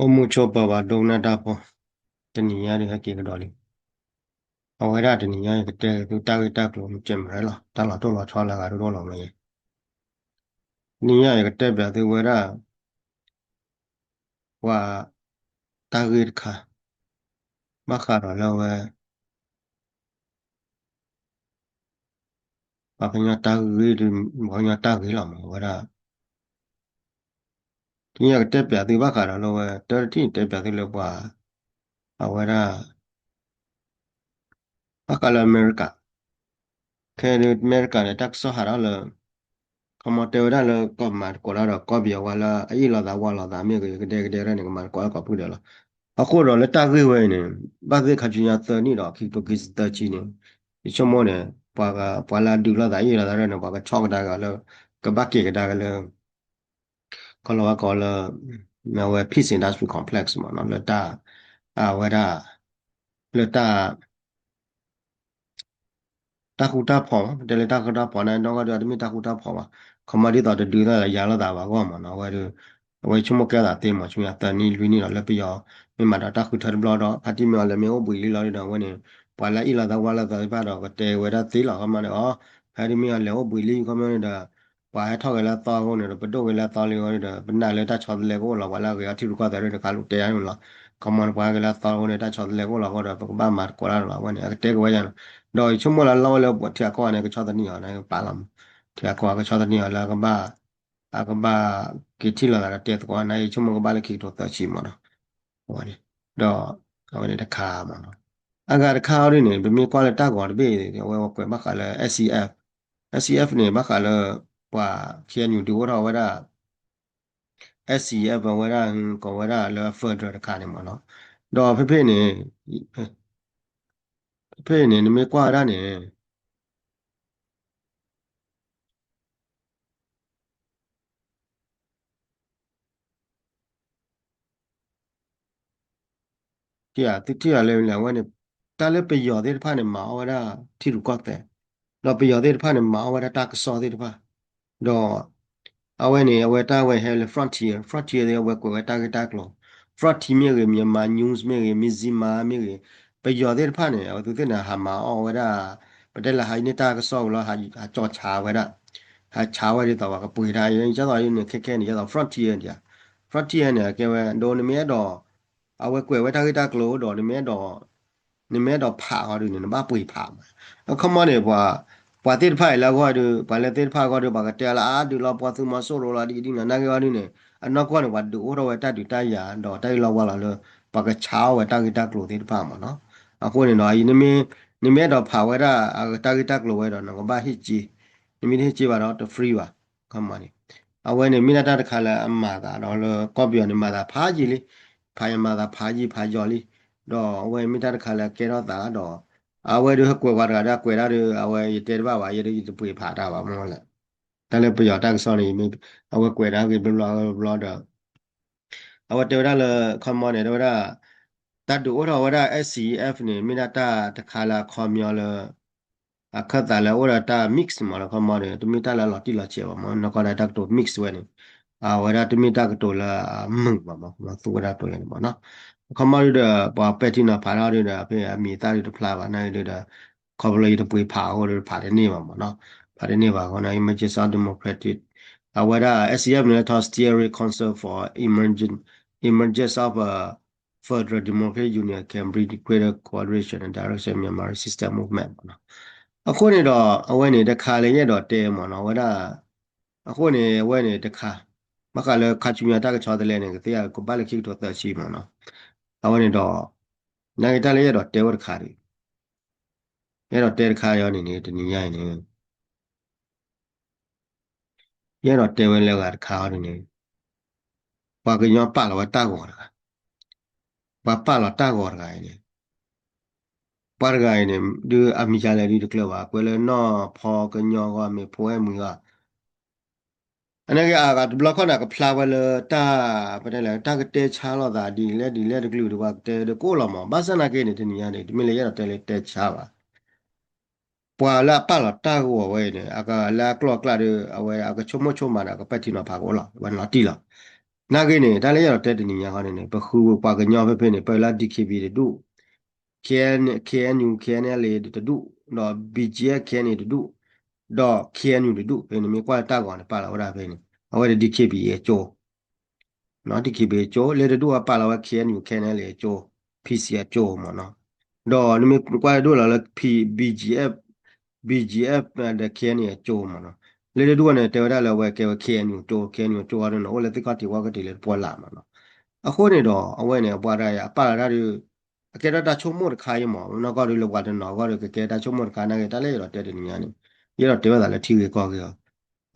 အိၣ်မူဆိးပၢၤဘၣ်ဒိကနၣ်တၢ်ဖိ, တနံၤညါဒုးဟဲက့ၤကဒီးလံ. အဝဲဒၣ်တနံၤညါယကတဲသုတၢ်ဂ့ၢ်တၢ်ကျိၤမ့ၢ်ကဲမ့ၢ်လီၤ, တၢ်လီၤတိၢ်လီၤဆီလၢအဂၤဒိၣ်ဒိၣ်လီၤမ့ၢ်. တနံၤညါယကတဲပၠးသုဝဲဒၣ် ပှၤတၢ်ဂ့ၢ်တခါ ဘၣ်ဃးဒီးလၢဝဲ ပှၤကညီတၢ်ဂ့ၢ်, ပှၤကညီတၢ်ဂ့ၢ်လီၤမ့ၢ်ဝဲဒၣ်. တနံၤညါကတဲပၠးသုဘၣ်ဃးဒီးလၢဝဲ တၢ်တထံၣ်န့ၣ် တဲပၠးသုလၢပှၤ အဝဲဒၣ် ဘၣ်ဃးလၢအမဲရကၤ, ခဲအံၤအမဲရကၤန့ၣ် တၢ်ကစီၣ်ဟးထီၣ်လၢ ခီမီတဲဝဲဒၣ်လၢကမၤသကိးတၢ်ဒီးကီၢ်ပယီၤဝဲလၢအအ့ၣ်လိာ်သးဝါလိာ်သးမ့ၢ်ဂ့ၤ ကဒဲကဒဲရဲၣ်န့ၣ် ကမၤသကိးတၢ်ကိးဖုဒဲးလီၤ. အဃိဒီးလၢတၢ်ဂ့ၢ်ဝဲအံၤန့ၣ် ဘၣ်သ့ၣ်ခါဆူညါသၢနံၣ်ဒီး ခံကထိခံဆံသၢဆံန့ၣ် ယဆိကမိၣ်န့ၣ် ပှၤလၢအဒုးလိာ်သးအ့ၣ်လိာ်သးရဲၣ်န့ၣ် ပှၤကဆီကဒါက့ၤအီၤလၢ ကဘၣ်က့ၤကဒါက့ၤလၢ ကလီၤဝဲကိးလၢ အဝဲ Peace Industrial Complex မ့ၢ်နီၤ လၢတၢ် အဝဲဒၣ် လၢတၢ် တၢ်ဃူတၢ်ဖိးမး ပတဲလၢတၢ်ဃူတၢ်ဖိးန့ၣ် နီၢ်ကီၢ်ဒုးအတမ့ၢ်တၢ်ဃူတၢ်ဖိးဘၣ်, ခီမီဒ်သိးတဒုးသးလၢယၤလိာ်သးဘၣ်အဂီၢ်မ့ၢ်နီၤ အဝဲဒုး အဝဲဆိကမိၣ်ကဲသးသ့မ့ၢ် ဆူညါသၢနံၣ်လွံၢ်နံၣ်ဒီး လၢပယီၤ မ့ၢ်မၤဒီးတၢ်ဃုထၢတဘျီဒီး ဖါတံၢ်မ့ၢ်အီၤလဲၤမ့ၢ်အိၣ်ဘှံးလံလီၤဒီး အဝဲန့ၣ် ပှၤလၢအ့ၣ်လိာ်သးဝါလိာ်သးသ့ၣ်တဖၣ်ဒီး ကတဲဝဲဒၣ်သ့လီၤ ခီမီန့ၣ် အီၤ ဖါတံၢ်မ့ၢ်အီၤလဲၤအိၣ်ဘှံးလံ ခီမီန့ၣ်ဒီး ပှၤဟဲထီၣ်က့ၤလၢအသီအဃိန့ၣ်ဒီး ပဒိၣ်က့ၤလၢအသီလံအဃိန့ၣ်ဒီး ပနာ်လၢတၢ်ဆီတလဲကအိၣ်လီၤ ပှၤလၢအဂ့ၤအီထံရူၢ်ကီၢ်သဲးဒၣ်န့ၣ် ခီမီန့ၣ် ပှၤဟဲက့ၤလၢအသီအဃိန့ၣ် တၢ်ဆီတလဲကအိၣ်လီၤအဃိဒီး ပကဘၣ်မၤသကိးတၢ်လီၤ အဝဲန့ၣ် အကတဲက့ၤဝဲယါန့ၣ် ဒီးယဆိကမိၣ်လၢလီၢ်ဝဲလၢပှၤထံအကီၢ်န့ၣ် ကဆီတနံၣ်အီၤန့ၣ် ပာ်လီၤမး ထံအကီၢ်ကဆီတနံၣ်အီၤလၢအကဘၣ် အကဘၣ်က့ၤထံၣ်လိာ်သးဒီးတဲသကိးန့ၣ် ယဆိကမိၣ်ကဘၣ်လၢခံကထိသၢဆံမ့ၢ်နီၤ အဝဲန့ၣ် ဒီး အဝဲန့ၣ်တခါမ့ၢ်နီၤ အဂၤတခါအီၤဒ်န့ၣ် ပမ့ၢ်ကွၢ်လၢတၢ်ဂီၤတဘ့ၣ် အဝဲကွဲးဘၣ်ဃးလၢ SCF, SCF န့ၣ် ဘၣ်ဃးလၢ ပှၤ KNU ဒုးအိၣ်ထီၣ်ဝဲဒၣ် SCF အဝဲဒၣ် ကိးဝဲဒၣ်လၢ federal တခါန့ၣ်မ့ၢ်နီၤ ဒီးဖဲဖဲန့ၣ် ဖဲဖဲန့ၣ် နမ့ၢ်ကွၢ်ဝဲဒၣ်န့ၣ် ထံၣ်ဧါ သုထံၣ်ဧါလဲၣ်လဲၣ် အဝဲန့ၣ် တၢ်လၢပယီၤသ့ၣ်တဖၣ်န့ၣ် မၤအီၣ်ဝဲဒၣ်ထံရူၢ်ကီၢ်သဲး, ဒီးပယီၤသ့ၣ်တဖၣ်န့ၣ် မၤအီၣ်ဝဲဒၣ်တၢ်ကစီၣ်သ့ၣ်တဖၣ်, ဒီး အဝဲန့ၣ် အဝဲတၢ်ဝဲဟဲလၢ frontier, frontier သ့ၣ် အဝဲကွဲးဝဲတၢ်ဂ့ၢ်တၢ်ကျိၤ, frontier မ့ၢ်ဂ့ၤ, Myanmar News မ့ၢ်ဂ့ၤ, Mizzima မ့ၢ်ဂ့ၤ, ပယီၤသ့ၣ်တဖၣ်န့ၣ် အဝဲသ့ၣ်န့ၣ် ဟးမၤအီၣ်ဝဲဒၣ် ပတဲလၢဟးအံၤန့ၢ်တၢ်ကစီၣ်ဝဲလီၤ ဟးကၠီၣ်ဆါဝဲဒၣ်, ဟးဆါဝဲဒ်သိးပှၤကပှ့ၤတၢ်အံၤ ဒ်သိးအံၤန့ၣ် ခဲခဲန့ၣ် ဒ်သိး frontier ဒ်, frontier န့ၣ် ကဲဝဲ ဒီးနမ့ၢ်အဲၣ်ဒိး အဝဲကွဲးဝဲတၢ်ဂ့ၢ်တၢ်ကျိၤဒီး နမ့ၢ်အဲၣ်ဒိး နမ့ၢ်အဲၣ်ဒိးဖးအီၤဒုးန့ၣ် နဘၣ်ပှ့ၤဖးမး, အခီမီန့ၣ် ပှၤ ပှၤသ့ၣ်တဖၣ်အံၤလၢအဂီၢ်ဒုး ပှၤလၢသ့ၣ်တဖၣ်အဂီၢ်ဒုး ပှၤကတဲလၢအါဒုးလီၤ ပှၤသုးမီၤစိရိၤလီၤ ဒ်အံၤဒ်န့ၣ် နာ်က့အီၤဒုးန့ၣ် အနီၢ်ကီၢ်န့ၣ် ပှၤဒုးအိၣ်ထီၣ်ဝဲတၢ်ဒုးတၢ်ယၤ ဒီးတၢ်အံၤလီၤဝါလီၤလၢ ပှၤကဆါအီၣ်ဝဲတၢ်ဂ့ၢ်တၢ်ကျိၤသ့ၣ်တဖၣ်မးနီၤ, အဃိန့ၣ်ဒီး နမ့ၢ် နမ့ၢ်အဲၣ်ဒိးဖးဝဲဒၣ် အတၢ်ဂ့ၢ်တၢ်ကျိၤဝဲဒီး နကဘၣ်ဟ့ၣ်က့ၤ, နမ့ၢ်တဟ့ၣ်က့ၤဘၣ်ဒီး တ free ဘၣ်, အခီမီန့ၣ် အဝဲန့ၣ်မ့ၢ်ဒၣ်တၢ်တခါလၢအမၤသးဒီးလၢကီၢ်ပယီၤန့ၣ် မၤသးဖးယံာ်လံ, ဖးယံာ်မၤသးဖးယံာ်ဖးယီၤလံ, ဒီးအဝဲမ့ၢ်တၢ်တခါလၢအကဲထီၣ်သးဒီး အဝဲဒုးဟဲကွဲးပှၤတဂၤဒီး အကွဲးဒၣ်ဒီး အဝဲယတဲတဘၣ်ဘၣ် ယဲဒၣ်ယတပှ့ၤဖးတၢ်ဘၣ်မ့ၢ်လဲၣ်, တၢ်လၢပယီၤတၢ်ကစီၣ်န့ၣ် အဝဲကွဲးဒၣ်ဂ့ၤဘျီဘျီဘျီဒီး အဝဲတဲဝဲဒၣ်လၢ ခီမီန့ၣ် တဲဝဲဒၣ် တၢ်ဒုးအိၣ်ထီၣ်ဝဲဒၣ် SCF န့ၣ် မ့ၢ်ဒၣ်တၢ်တခါလၢအခီပညီလၢ အခၢၣ်သးလၢအိၣ်ဒီးတၢ် mix မးလၢခီမီဒီး တမ့ၢ်တၢ်လၢအလီၤတံၢ်လီၤဆဲးဘၣ်မး နီၢ်ကီၢ်ဒၣ်တၢ်ကတိၤ mix ဝဲန့ၣ် အဝဲဒၣ်တမ့ၢ်တၢ်ကတိၤလၢအမုာ်ဘၣ်မး ခီမီသူဝဲဒၣ်တိၤယဲန့ၣ်မးနီၤ ခီမီဒုးဒီး ပှၤပဲာ်ထံနီၤဖးထီၣ်ဒုးဒီး ဖဲအမံၤအသၣ်ဒုးတဖျါဘၣ် နာ်က့ဒုးဒီး ခီဖျိယတပှ့ၤဖးအဃိဒီး ဖးတန့ၢ်ဘၣ်မးနီၤ ဖးတန့ၢ်ဘၣ်အဃိန့ၣ် Emergence of Democratic အဝဲဒၣ် SCF န့ၣ် လၢထီၣ် Steering Council for Emergence, Emergence of a Federal Democratic Union can bring greater cooperation and direction Myanmar resistance movement မးနီၤ အဃိန့ၣ်ဒီး အဝဲန့ၣ်တခါလၢယအဲၣ်ဒိးတဲမးနီၤ အဝဲဒၣ် အဃိန့ၣ် အဝဲန့ၣ်တခါ ဘၣ်ဃးလၢခါဆူညါတၢ်ကဆီတလဲန့ၣ် ကသ့ၣ်ညါကဘၣ်လၢခံကထိသၢဆံမးနီၤ အဝဲန့ၣ်ဒီး နာ်က့တၢ်လၢယအဲၣ်ဒိးတဲဝဲတခါဒီး ယအဲၣ်ဒိးတဲတခါအံၤန့ၣ်န့ၣ် တနံၤညါအံၤန့ၣ် ယအဲၣ်ဒိးတဲဝဲလၢအဂၤတခါအံၤန့ၣ် ပှၤကညီပာ်လီၤဝဲတၢ်ဂီၤတဂၤ, ပှၤပာ်လီၤတၢ်ဂီၤတဂၤအံၤန့ၣ် ပှၤတဂၤအံၤန့ၣ် ဒုးအမံၤယါလဲၣ်ဒုးတကျၢၤဘၣ် ကွဲးလၢနီၢ်ဖီကညီဂီၢ် မ့ၢ်ဖိအဲၣ်မုၢ်ဂီၢ် အနာ်က့အဂၤတဘျီခီန့ၣ် ကဖျါဝဲလၢတၢ် ပတဲလဲၣ် တၢ်ကတဲဆါလိာ်သးဒ်လဲၣ်ဒ်လဲၣ်တကလုာ်ဒီး ပှၤကတဲဒီးကအိၣ်လီၤမး ဘၣ်ဆၣ်နာ်က့န့ၣ် တနံၤညါန့ၣ် တမ့ၢ်လၢယအဲၣ်ဒိးတဲလၢတဲဆါဘၣ် ပှၤလၢအပာ်လီၤတၢ်ဂီၤဝဲအံၤန့ၣ် အကလၢအကျိၤအကျဲဒီး အဝဲအကဆိကမိၣ်ဆိကမးဒီး အကပဲာ်ထံနီၤဖးကအိၣ်လီၤ ဝဲလီၤတံၢ်လီၤ. နာ်က့န့ၣ် တၢ်လၢယအဲၣ်ဒိးတဲတနံၤညါဃီန့ၣ်န့ၣ် ပဃုပှၤကညီဖဲဖဲန့ၣ် ပၢလၢ D K B A တဒူၣ်, K N, K N U, K N L A တဒူၣ်, ဒီး B G F, K N A တဒူၣ်, ဒီး K N U တဒူၣ် ဖဲန့ၣ် မ့ၢ်ကွၢ်လၢတၢ်ဂီၤန့ၣ် ပာ်လီၤဝဲဒၣ်ဖဲန့ၣ် အဝဲဒၣ် D K B A အကၠိ နီၣ် D K B A အကၠိ လၢတဒူၣ်အပာ်လီၤဝဲ K N U, K N L A အကၠိ, P C အကၠိမ့ၢ်နီၣ်, ဒီးနမ့ၢ်ကွၢ်တဒူၣ်လီၤလၢ P, B G F, B G F ဒီး K N A အကၠိမ့ၢ်နီၣ်, လၢတဒူၣ်န့ၣ် တဲဝဲဒၣ်လၢအဝဲကဲဝဲ K N U ကၠိ, K N U ကၠိအီၤဒ်န့ၣ် အိၣ်လၢသ့ၣ်ခီၣ်ထံးဝီကတ့ၤလၢတပှီလၢ်မ့ၢ်နီၣ်, အဃိန့ၣ်ဒီး အဝဲန့ၣ် အပှၤတဂၤအံၤ အပာ်လီၤတၢ်ဒီး အကဲထီၣ်တၢ်ဆိကမိၣ်တခါအံၤမ့ၢ် နီၢ်ကီၢ်ဒီးလၢပှၤတနီၤအဂီၢ်ဒီး ကကဲတၢ်ဆိကမိၣ်တခါနာ်က့ တၢ်လၢယအဲၣ်ဒိးတဲတနံၤညါန့ၣ် ယအဲၣ်ဒိးတဲဝဲသးလၢထံဂ့ၢ်ကီၢ်ဂ့ၢ်အီၤ,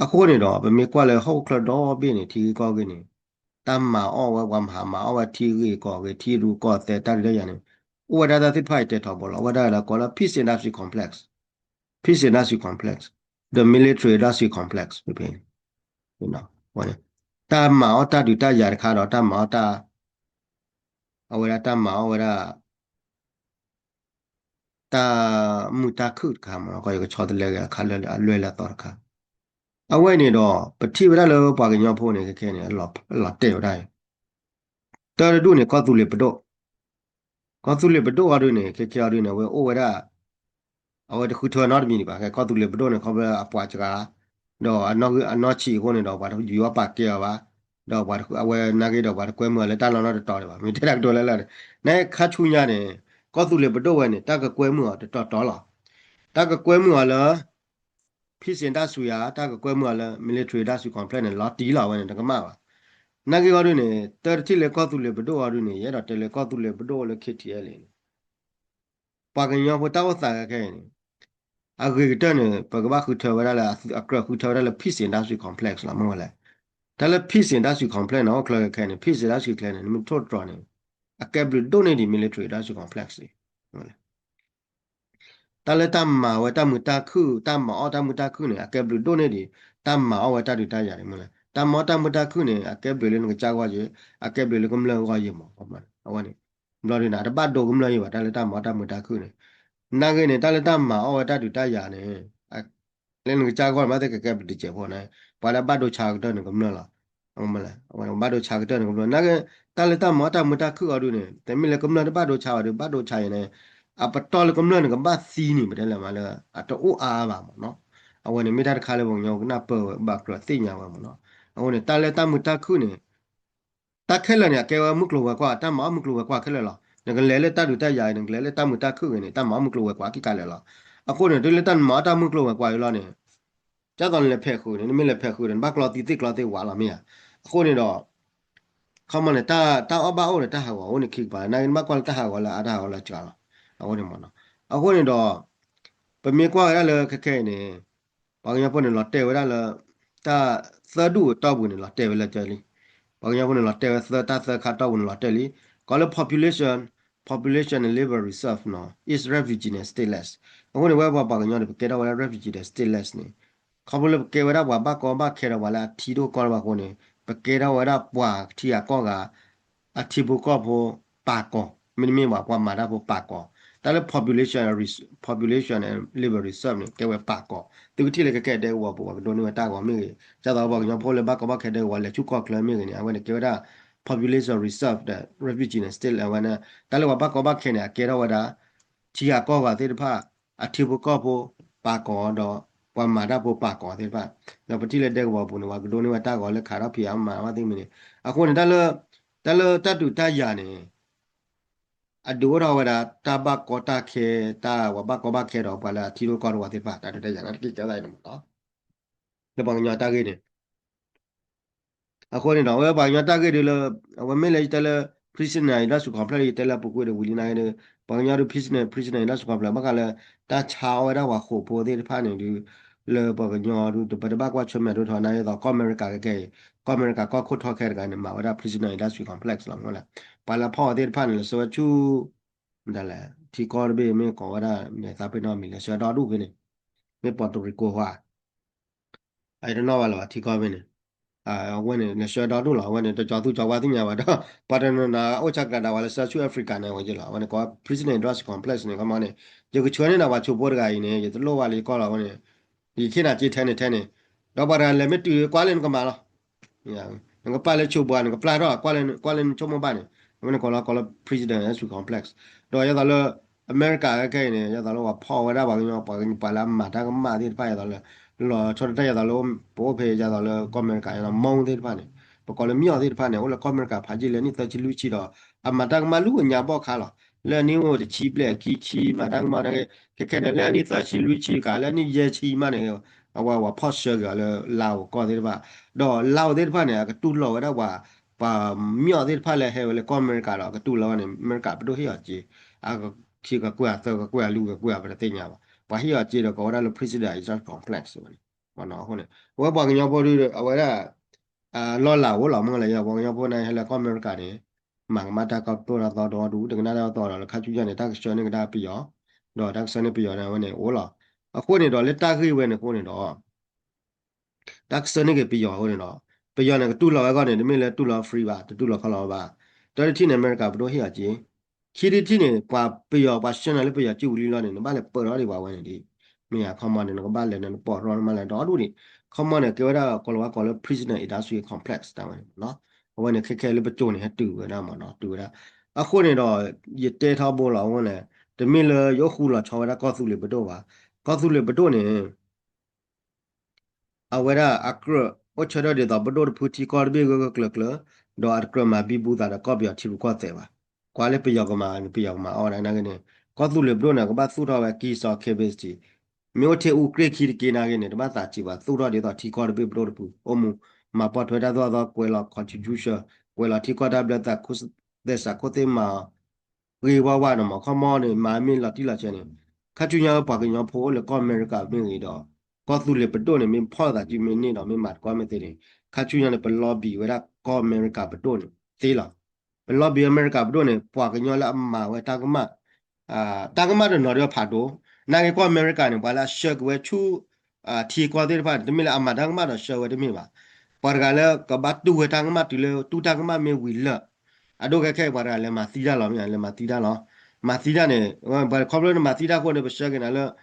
အဃိန့ၣ်ဒီး ပမ့ၢ်ကွၢ်လၢဟီၣ်ခိၣ်ချၢဒီဘ့ၣ်န့ၣ် ထံဂ့ၢ်ကီၢ်ဂ့ၢ်န့ၣ် တၢ်မၤအီၣ်ဝဲ ပှၤမၤမၤအီၣ်ဝဲထံဂ့ၢ်ကီၢ်ဂ့ၢ် ထံရူၢ်ကီၢ်သဲးတၢ်ဒုးတၢ်ယၤန့ၣ် အိၣ်ဝဲဒၣ်တၢ်သ့ၣ်တဖၣ်အံၤတဲထီဘိလီၤ အိၣ်ဝဲဒၣ်လၢကိးလၢ peace industry complex, peace industry complex, the military industry complex ဖဲဖဲ တၢ်မၤအီၣ်တၢ်ဒုးတၢ်ယၤတခါဒီး တၢ်မၤအီၣ်တၢ် အဝဲဒၣ်တၢ်မၤအီၣ်ဝဲဒၣ် တၢ်မုာ်တၢ်ခုၣ်တခါမ့ၢ်နီၣ်, ကယကဆီတလဲဂ့ၤအခါလၢအလွဲၢ်လၢအသီတခါ, အဝဲန့ၣ်ဒီး ပထံၣ်ဝဲဒၣ်လၢပှၤကညီဖိန့ၣ် ခဲခဲန့ၣ် အလီၤတဲာ်ဝဲဒၣ်အံၤ, တၢ်တဒူၣ်န့ၣ် ကီၢ်သူလ့ၤပဒိၣ်, ကီၢ်သူလ့ၤပဒိၣ်အီၤဒုန့ၣ် ခဲခဲအီၤဒုန့ၣ် အဝဲအိၣ်ဝဲဒၣ် အဝဲတဃုထၢနီတမံၤဒံးဘၣ်, ကီၢ်သူလ့ၤပဒိၣ်န့ၣ် ခီဖျိအပှၤစှၤ ဒီးအနီၢ်ဆံးအဃိန့ၣ်ဒီး ပှၤတယူးအီၣ်ပာ်ကဲအီၤဘၣ်, ဒီးအဝဲနာ်က့ဒီး ပှၤတကွဲမုာ်အီၤလၢတၢ်လီၢ်နီတတီၤဒံးဘၣ်, မ့ၢ်တဲတၢ်ကတိၤလၢလၢ်န့ၣ်, နခါဆူညါန့ၣ် ကီၢ်သူလ့ၤပဒိၣ်ဝဲန့ၣ် တၢ်ကကွဲမုာ်အီၤတတီၤတီၤလီၤ, တၢ်ကကွဲမုာ်အီၤလၢ peace industry ဧါ, တၢ်ကကွဲမုာ်အီၤလၢ military industry complex န့ၣ် လီၤတံၢ်လီၤဝဲန့ၣ် တကမၣ်ဘၣ်, နာ်က့အီၤဒုန့ၣ် တၢ်တထံၣ်လၢကီၢ်သူလ့ၤပဒိၣ်အီၤဒုန့ၣ် ယအဲၣ်ဒိးတဲလၢကီၢ်သူလ့ၤပဒိၣ်လၢ K T L A န့ၣ် ပှၤကညီဖိတၢ်အိၣ်သးခဲခဲအံၤန့ၣ် အဂ့ၤကတၢၢ်န့ၣ် ပကဘၣ်ဃုထၢဝဲဒၣ်လၢ အကြၢးဃုထၢဝဲဒၣ်လၢ peace industry complex လီၤ မ့ၢ်ဝဲလဲၣ်, တၢ်လၢ peace industry complex န့ၣ် အိၣ်ချၢခဲခဲန့ၣ် peace industry complex န့ၣ် နမ့ၢ်ထိၣ်တြီၤန့ၣ် အကဲဘျုးဒိၣ်န့ၢ်ဒံး military industry complex န့ၣ် တၢ်လၢတၢ်မၤဝဲတၢ်မုာ်တၢ်ခုၣ် တၢ်မၤအီၣ်တၢ်မုာ်တၢ်ခုၣ်န့ၣ် အကဲဘျုးဒိၣ်န့ၢ်ဒံး တၢ်မၤအီၣ်ဝဲတၢ်ဒုးတၢ်ယၤန့ၣ်မ့ၢ်လဲၣ်, တၢ်မၤအီၣ်တၢ်မုာ်တၢ်ခုၣ်န့ၣ် အကဲဘျုးလၢနကစၢ်ဂီၢ်ယဲ, အကဲဘျုးလၢကမျၢၢ်ဂီၢ်ယဲမး, အဝဲန့ၣ် ဘျီဒုန့ၣ် အတဘၣ်ဒိကမျၢၢ်ယဲဘၣ် တၢ်လၢတၢ်မၤအီၣ်တၢ်မုာ်တၢ်ခုၣ်န့ၣ်, နာ်က့န့ၣ် တၢ်လၢတၢ်မၤအီၣ်ဝဲတၢ်ဒုးတၢ်ယၤန့ၣ် လၢနကစၢ်ဂီၢ်မးသ့ၣ်ကကဲပတစဲးဖိန့ၣ် ပှၤလၢဘၣ်ဒိဆါကတၢၢ်န့ၣ်ကမျၢၢ်လီၤ, အဝဲန့ၣ် ဘၣ်ဒိဆါကတၢၢ်န့ၣ်ကမျၢၢ် နာ်က့ တၢ်လၢတၢ်မၤအီၣ်တၢ်မုာ်တၢ်ခုၣ်အီၤဒုန့ၣ် တမ့ၢ်လၢကမျၢၢ်တဘၣ်ဒိဆါဘၣ်ဒု ဘၣ်ဒိဆါအံၤန့ၣ် အပတီၢ်လၢကမျၢၢ်န့ၣ် ကဘၣ်သံန့ၣ် ပတဲလဲၣ်မးလၢ အတအိၣ်အါဘၣ်မးနီၤ, အဝဲန့ၣ်မ့ၢ်တၢ်တခါလၢပှၤကညီကနၢ်ပၢၢ်ဝဲ ဘၣ်ကြၢးသ့ၣ်ညါဝဲမးနီၤ, အဃိန့ၣ် တၢ်လၢတၢ်မုာ်တၢ်ခုၣ်န့ၣ် တၢ်ခဲလၢာ်န့ၣ် အကဲဝဲမုၢ်ကျိၤဝဲၤကွာ် တၢ်မၤအီၣ်မုၢ်ကျိၤဝဲၤကွာ်ခဲလၢာ်လီၤ, နကလဲၤလၢတၢ်ဒုးတၢ်ယၤအံၤ နကလဲၤလၢတၢ်မုာ်တၢ်ခုၣ်ဂ့ၤန့ၣ် တၢ်မၤအီၣ်မုၢ်ကျိၤဝဲၤကွာ်ခံခါလၢာ်လီၤ, အဃိန့ၣ် တုၤလၢတၢ်မၤအီၣ်တၢ်မုၢ်ကျိၤဝဲၤကွာ်အံၤလီၤန့ၣ် ကၢ်သိးနလဲၤဖဲးဃုာ်န့ၣ် နမ့ၢ်လဲၤဖဲးဃုာ်ဒီး နဘၣ်ကျီသံသ့ၣ်ကျီသ့ၣ်ဝးလီၤမ့ၢ်ဧါ, အဃိန့ၣ်ဒီး ခီမီန့ၣ် တၢ်အီၣ်ဘၣ်အိၣ်ဒီးတၢ်ဟးဂီၤအိၣ်န့ၣ်ခံကပၤ နာ်က့နဘၣ်ကွၢ်လၢတၢ်ဟးဂီၤလၢအါတၢ်ဟးဂီၤလၢစှၤလီၤ, အဃိန့ၣ်မးနီၤ, အဃိန့ၣ်ဒီး ပမ့ၢ်ကွၢ်ဝဲဒၣ်လၢခဲခဲအံၤန့ၣ် ပှၤကညီဖိန့ၣ်လီၤတဲာ်ဝဲဒၣ်လၢ တၢ်သၢဒူၣ်အတီၢ်ပူၤန့ၣ် လီၤတဲာ်ဝဲလၢကၢလံ, ပှၤကညီဖိန့ၣ်လီၤတဲာ်ဝဲသၢတၢ်သၢခါတီၢ်ပူၤန့ၣ်လီၤတဲာ်လံ, ကိးလၢ population, population and labor reserve နီၤ is refugee န့ၣ် stateless, အဃိန့ၣ် ဝဲပှၤပှၤကညီန့ၣ် ပကဲထီၣ်ဝဲဒၣ် refugee ဒီး stateless န့ၣ် ခီဖျိလၢပကဲဝဲဒၣ်ပှၤဘၣ်ကီဘၣ်ခဲဒီးပှၤလၢအထံဒိၣ်ကီၢ်လၢပှၤအဃိန့ၣ် ပကဲထီၣ်ဝဲဒၣ်ပှၤထံဂၤကီၢ်ဂၤ အထံဖိကီၢ်ဖိပာ်ကီၤ, မ့တမ့ၢ်ဘၣ် ပှၤမၤတၢ်ဖိပာ်ကီၤ, တၢ်လၢ population, population and labor reserve န့ၣ် ကဲဝဲပာ်ကီၤ, သုကထံၣ်လၢခဲခဲဒဲကဝီၤပူၤ ပှၤကဒိးန့ၢ်ဝဲတၢ်ဂီၤမ့ၢ်ဂ့ၤ, ဒ်သိးပှၤကညီဖိလၢဘၣ်ကီဘၣ်ခဲဒဲကဝီၤ လဲၤဆူကီၢ်ချၢမ့ၢ်ဂ့ၤန့ၣ် အဝဲန့ၣ်ကဲဝဲဒၣ် population reserve ဒီး refugee န့ၣ် stateless အဝဲန့ၣ် တၢ်လၢပှၤဘၣ်ကီဘၣ်ခဲန့ၣ် အကဲထီၣ်ဝဲဒၣ် ထံဂၤကီၢ်ဂၤသ့ၣ်တဖၣ် အထံဖိကီၢ်ဖိပာ်ကီၤဒီး ပှၤမၤတၢ်ဖိပာ်ကီၤသ့ၣ်တဖၣ်, ဒီးပထံၣ်လၢဒဲကဝီၤပူၤန့ၣ် ပှၤကဒိးန့ၢ်ဝဲတၢ်ဂီၤလၢခးထီၣ်ဖံးအါမးအါသ့ၣ်မ့ၢ်န့ၣ်, အဃိန့ၣ် တၢ်လၢ တၢ်လၢတၢ်ဒုးတၢ်ယၤန့ၣ် အဒုးအိၣ်ထီၣ်ဝဲဒၣ် တၢ်ဘၣ်ကီတၢ်ခဲ တၢ်ပှၤဘၣ်ကီဘၣ်ခဲဒီးပှၤလၢအထံဒိၣ်ကီၢ်ဒိၣ်ဝဲသ့ၣ်တဖၣ် တၢ်ဒုးတၢ်ယၤန့ၣ်တက့ၢ်ကဲသးအံၤန့ၣ်မးနီၤ, လၢပှၤကညီတၢ်ဂ့ၢ်န့ၣ် အဃိန့ၣ်ဒီး အဝဲပှၤကညီတၢ်ဂ့ၢ်ဒုးလၢ အဝဲမ့ၢ်လၢယတဲလၢ prisoner အံၤ လၢ suspended ယတဲလၢအပူၤကွံာ်ဒီးဝံၤလံနာ်က့ဒီး ပှၤကညီဒုး prisoner prisoner အံၤ လၢ suspended ဘၣ်ဃးလၢ တၢ်ဆါအီၣ်ဝဲဒၣ်ပှၤဃိာ်ဖိသ့ၣ်တဖၣ်န့ၣ်ဒုး လၢပှၤကညီဒုး တပတဘၣ်ကွၢ်ဆၢၣ်မဲာ်ဒိၣ်ထီၣ်နာ်က့ဒီး ကီၢ်အမဲရကၤခဲခဲအံၤ ကီၢ်အမဲရကၤကီၢ်ခိၣ်ထီခဲတဂၤန့ၣ် မၤဝဲဒၣ် prisoner industrial complex လီၤ မ့ၢ်လဲၣ် ပှၤလၢဖီၣ်အီၤသ့ၣ်တဖၣ်န့ၣ် လဲၤဆှၢဝဲဆူ မတၤလဲၣ် ထံကီၢ်တဘ့ၣ်မ့ၢ်ကိးဝဲဒၣ် မ့ၢ်သးပ့ၤနီၣ်မံၤ လဲၤဆှၢဒီဒူၣ်ဖဲန့ၣ် မ့ၢ် Puerto Rico ဟါ အတနီၣ်ဘၣ်လၢၤဘၣ် ထံကီၢ်ဖဲန့ၣ် အဝဲန့ၣ် လဲၤဆှၢဒီဒူၣ်လီၤ အဝဲန့ၣ် တကီၤသူကီၤဝါသ့ၣ်ညါဘၣ်ဒီး ပှၤတနီၤနီၤ အိၣ်ဆၢကျးဒၣ်ဝဲလၢဆှၢဆူ Africa န့ၣ် အဝဲက့လီၤ အဝဲန့ၣ်ကိး prisoner industrial complex န့ၣ် ကမန့ၣ် ယကဆှၢန့ၢ်နၤပှၤဆိဖိတဂၤအံၤန့ၣ် ယတလိၣ်ဘၣ်လၢယကီၢ်လီၤ အဝဲန့ၣ် ယကဟ့ၣ်နၤက့ထဲန့ၣ်ထဲန့ၣ် ဒီးပှၤတဂၤလဲၤမ့ၢ်တုၤကွၢ်လၢနကမၤလီၤ နကပာ်လၢဆိပှၤ နကပျၢ်ထီၣ် ကွၢ်လၢနဆိကမိၣ်ဘၣ်န့ၣ် အဝဲန့ၣ်ကိးလီၤကိးလၢ presidential complex. ဒီးယသးလၢ အမဲရကၤခဲအံၤန့ၣ် ယသးလၢပှၤဖီၣ်ဝဲဒၣ်ပှၤကညီ ပှၤကညီပှၤလၢအမၤတၢ်ကမၣ်သ့ၣ်တဖၣ် ယသးလၢ လီၤဆီဒၣ်တၢ် ယသးလၢ ပအိၣ်ဖဲယသးလၢကီၢ်အမဲရကၤ ယသး မီသ့ၣ်တဖၣ်န့ၣ် ပကိးလၢမီသ့ၣ်တဖၣ်န့ၣ် အိၣ်လၢကီၢ်အမဲရကၤဖးယံာ်လၢနံၣ်သၢဆံလွံၢ်ဆံဒီး အမၤတၢ်ကမၣ်လၢအညါဘီၣ်ခါလီၤ. လၢအနံၣ်အိၣ်တဆံဘျဲၣ်ခံဆံ မၤတၢ်ကမၣ်တၢ်ဂ့ၢ် ခဲခဲန့ၣ် လၢအနံၣ်သၢဆံလွံၢ်ဆံကး လၢအနံၣ်ယဲၢ်ဆံမးန့ၣ် အဝဲပှၤဖီၣ်ဆှၢက့ၤအီၤလၢလါအိၤကီၢ်သ့ၣ်တဖၣ် ဒီးလါအိၤသ့ၣ်တဖၣ်န့ၣ် အကတူၢ်လိာ်ဝဲဒၣ်ပှၤ ပှၤမီသ့ၣ်တဖၣ်လၢဟဲဝဲလၢကီၢ်အမဲရကၤဒီး အကတူၢ်လိာ်ဝဲန့ၣ် အမဲရကၤပဒိၣ်ဟ့ၣ်အီၤစ့ အခံကကွဲၢ်အသၢကကွဲၢ်အလွံၢ်ကကွဲၢ်အပတသ့ၣ်ညါဘၣ် ပှၤဟ့ၣ်အီၤစ့ဒီးကိးဝဲဒၣ်လၢ presidential complex ဝဲန့ၣ် အဃိန့ၣ် အဝဲပှၤကညီဖိဒုး အဝဲဒၣ် လီၢ်လၤအိၣ်လီၤမ့ၢ်လၢယပှၤကညီဖိန့ၣ် ဟဲလၢကီၢ်အမဲရကၤန့ၣ် မၤကမၣ်တၢ်ကီၢ်သိၣ်တၢ်သီတဝီဒူ တကနၣ်တၢ်သီဒီးလၢခါဆူညါန့ၣ် တၢ်ကဆှၢန့ၢ်ကဒါပယီၤ ဒီးတၢ်ကဆှၢန့ၢ်ပယီၤန့ၣ် အဝဲန့ၣ်အိၣ်လီၤ. အဃိန့ၣ်ဒီးလၢတၢ်ဂ့ၢ်ဝဲန့ၣ်အဃိန့ၣ်ဒီး တၢ်ကဆှၢန့ၢ်က့ၤပယီၤအဃိန့ၣ်ဒီး ပယီၤန့ၣ် ကတူၢ်လိာ်ဝဲအဂီၢ်န့ၣ် တမ့ၢ်လၢတူၢ်လိာ် free ဘၣ် တတူၢ်လိာ်ခီလီၤဘၣ်. တၢ်တထံၣ်န့ၣ် အမဲရကၤပဒိၣ်ဟ့ၣ်အီၤစ့ ခံထံၣ်တထံၣ်န့ၣ် ပှၤပယီၤပှၤဆှၢနၤလၢပယီၤစုပူၤလံလီၤန့ၣ် နဘၣ်လဲၤပၢၢ်ထီၣ်ဒံးပှၤဝဲန့ၣ်ဒံး မ့ၢ်အခီမီန့ၣ် နကဘၣ်လဲၤန့ၣ် နပိာ်ထီၣ်နမၤလဲၤဒီဒူၣ်ဒံး ခီမီန့ၣ် ကဲဝဲဒၣ်ကိးလီၤဝဲကိးလၢ prisoner industrial complex တၢ်ဝဲန့ၣ် အဝဲန့ၣ်ခဲခဲလၢပကၠိန့ၣ် ဟဲတုၤဝဲဒၣ်မ့ၢ်နီၤ တုၤဝဲဒၣ် အဃိန့ၣ်ဒီး ယတဲထီဘိလီၤအဃိန့ၣ် တမ့ၢ်လၢယအိၣ်ဃူလီၤဆီဝဲဒၣ်ကီၢ်သူလ့ၤပဒိၣ်ဘၣ် ကီၢ်သူလ့ၤပဒိၣ်န့ၣ် အဝဲဒၣ်အကြၢး အိၣ်ဆၢထၢၣ်ဒ်သိးပဒိၣ်တဖုထံကီၢ်တဘ့ၣ်ဂၢၢ်ဂၢၢ်ကျၢၤကျၢၤ ဒီးအတကြၢးမၤဘံဘူသးဒီးကီၢ်ပယီၤထံရူၢ်ကီၢ်သဲးဘၣ်. ကွၢ်လၢပယီၤကမၤန့ၣ် ပယီၤကမၤအီၣ်ဝဲဒၣ်နာ်က့န့ၣ် ကီၢ်သူလ့ၤပဒိၣ်န့ၣ် ကဘၣ်သူၣ်ထီၣ်ဝဲ ကံစီ capacity မ့ၢ်အိၣ်ထဲအူကြ့ၢ်ခံတက့ၢ်နာ်က့န့ၣ် တဘၣ်သးစံးဘၣ် သူၣ်ထီၣ်ဒ်သိးထံကီၢ်တဘ့ၣ်ပဒိၣ်တဖု အိၣ်မူ မၤပိာ်ထွဲတၢ်သိၣ်တၢ်သီ ကွဲးလီၤ contribution ကွဲးလီၤထံကီၢ်တၢ်ဘျၢသး သဲစးခိၣ်သ့ၣ်မၤအီၤ ဂ့ၤဝါဝါန့ၣ်မ့ၢ် ခီမီန့ၣ် မၤမ့ၢ်လီၤတံၢ်လီၤဆဲးန့ၣ် ခါဆူညါပှၤကညီဖိအိၣ်လၢကီၢ်အမဲရကၤမ့ၢ်ဂ့ၤဒီး ကီၢ်သူလ့ၤပဒိၣ်န့ၣ် မ့ၢ်ဖီၣ်သးစုမ့ၢ်န့ၢ်ဒီး မ့ၢ်မၤတကီမ့ၢ်သ့န့ၣ် ခါဆူညါန့ၣ် ပလီၤဘံးဝဲဒၣ်ကီၢ်အမဲရကၤပဒိၣ်န့ၣ်သ့လီၤ. ပလီၤဘံးအမဲရကၤပဒိၣ်န့ၣ် ပှၤကညီလၢအမၤဝဲတၢ်ကမၣ် တၢ်ကမၣ်တနီၤဒီးဖးဒိၣ် နာ်က့ကီၢ်အမဲရကၤန့ၣ် ပှၤလၢအဆှၢက့ၤဝဲဆူ ထံကီၢ်သ့ၣ်တဖၣ်န့ၣ် တမ့ၢ်လၢအမၤတၢ်ကမၣ်ဒီးဆှၢဝဲတမ့ၢ်ဘၣ်. ပှၤတဂၤလၢကဘၣ်တူၢ်ဝဲတၢ်ကမၣ်တုၤလၢတူၢ်တၢ်ကမၣ်မ့ၢ်ဝံၤလၢာ် အဒိခဲခဲအံၤ ပှၤတဂၤလဲၤမၤသံတၢ်လီၤ မ့ၢ်ဧါ လဲၤမၤသံတၢ်လီၤ. မၤသံတၢ်န့ၣ် ခီဖျိနမၤသံတၢ်အဃိန့ၣ် ပဆှၢက့ၤနၤလၢ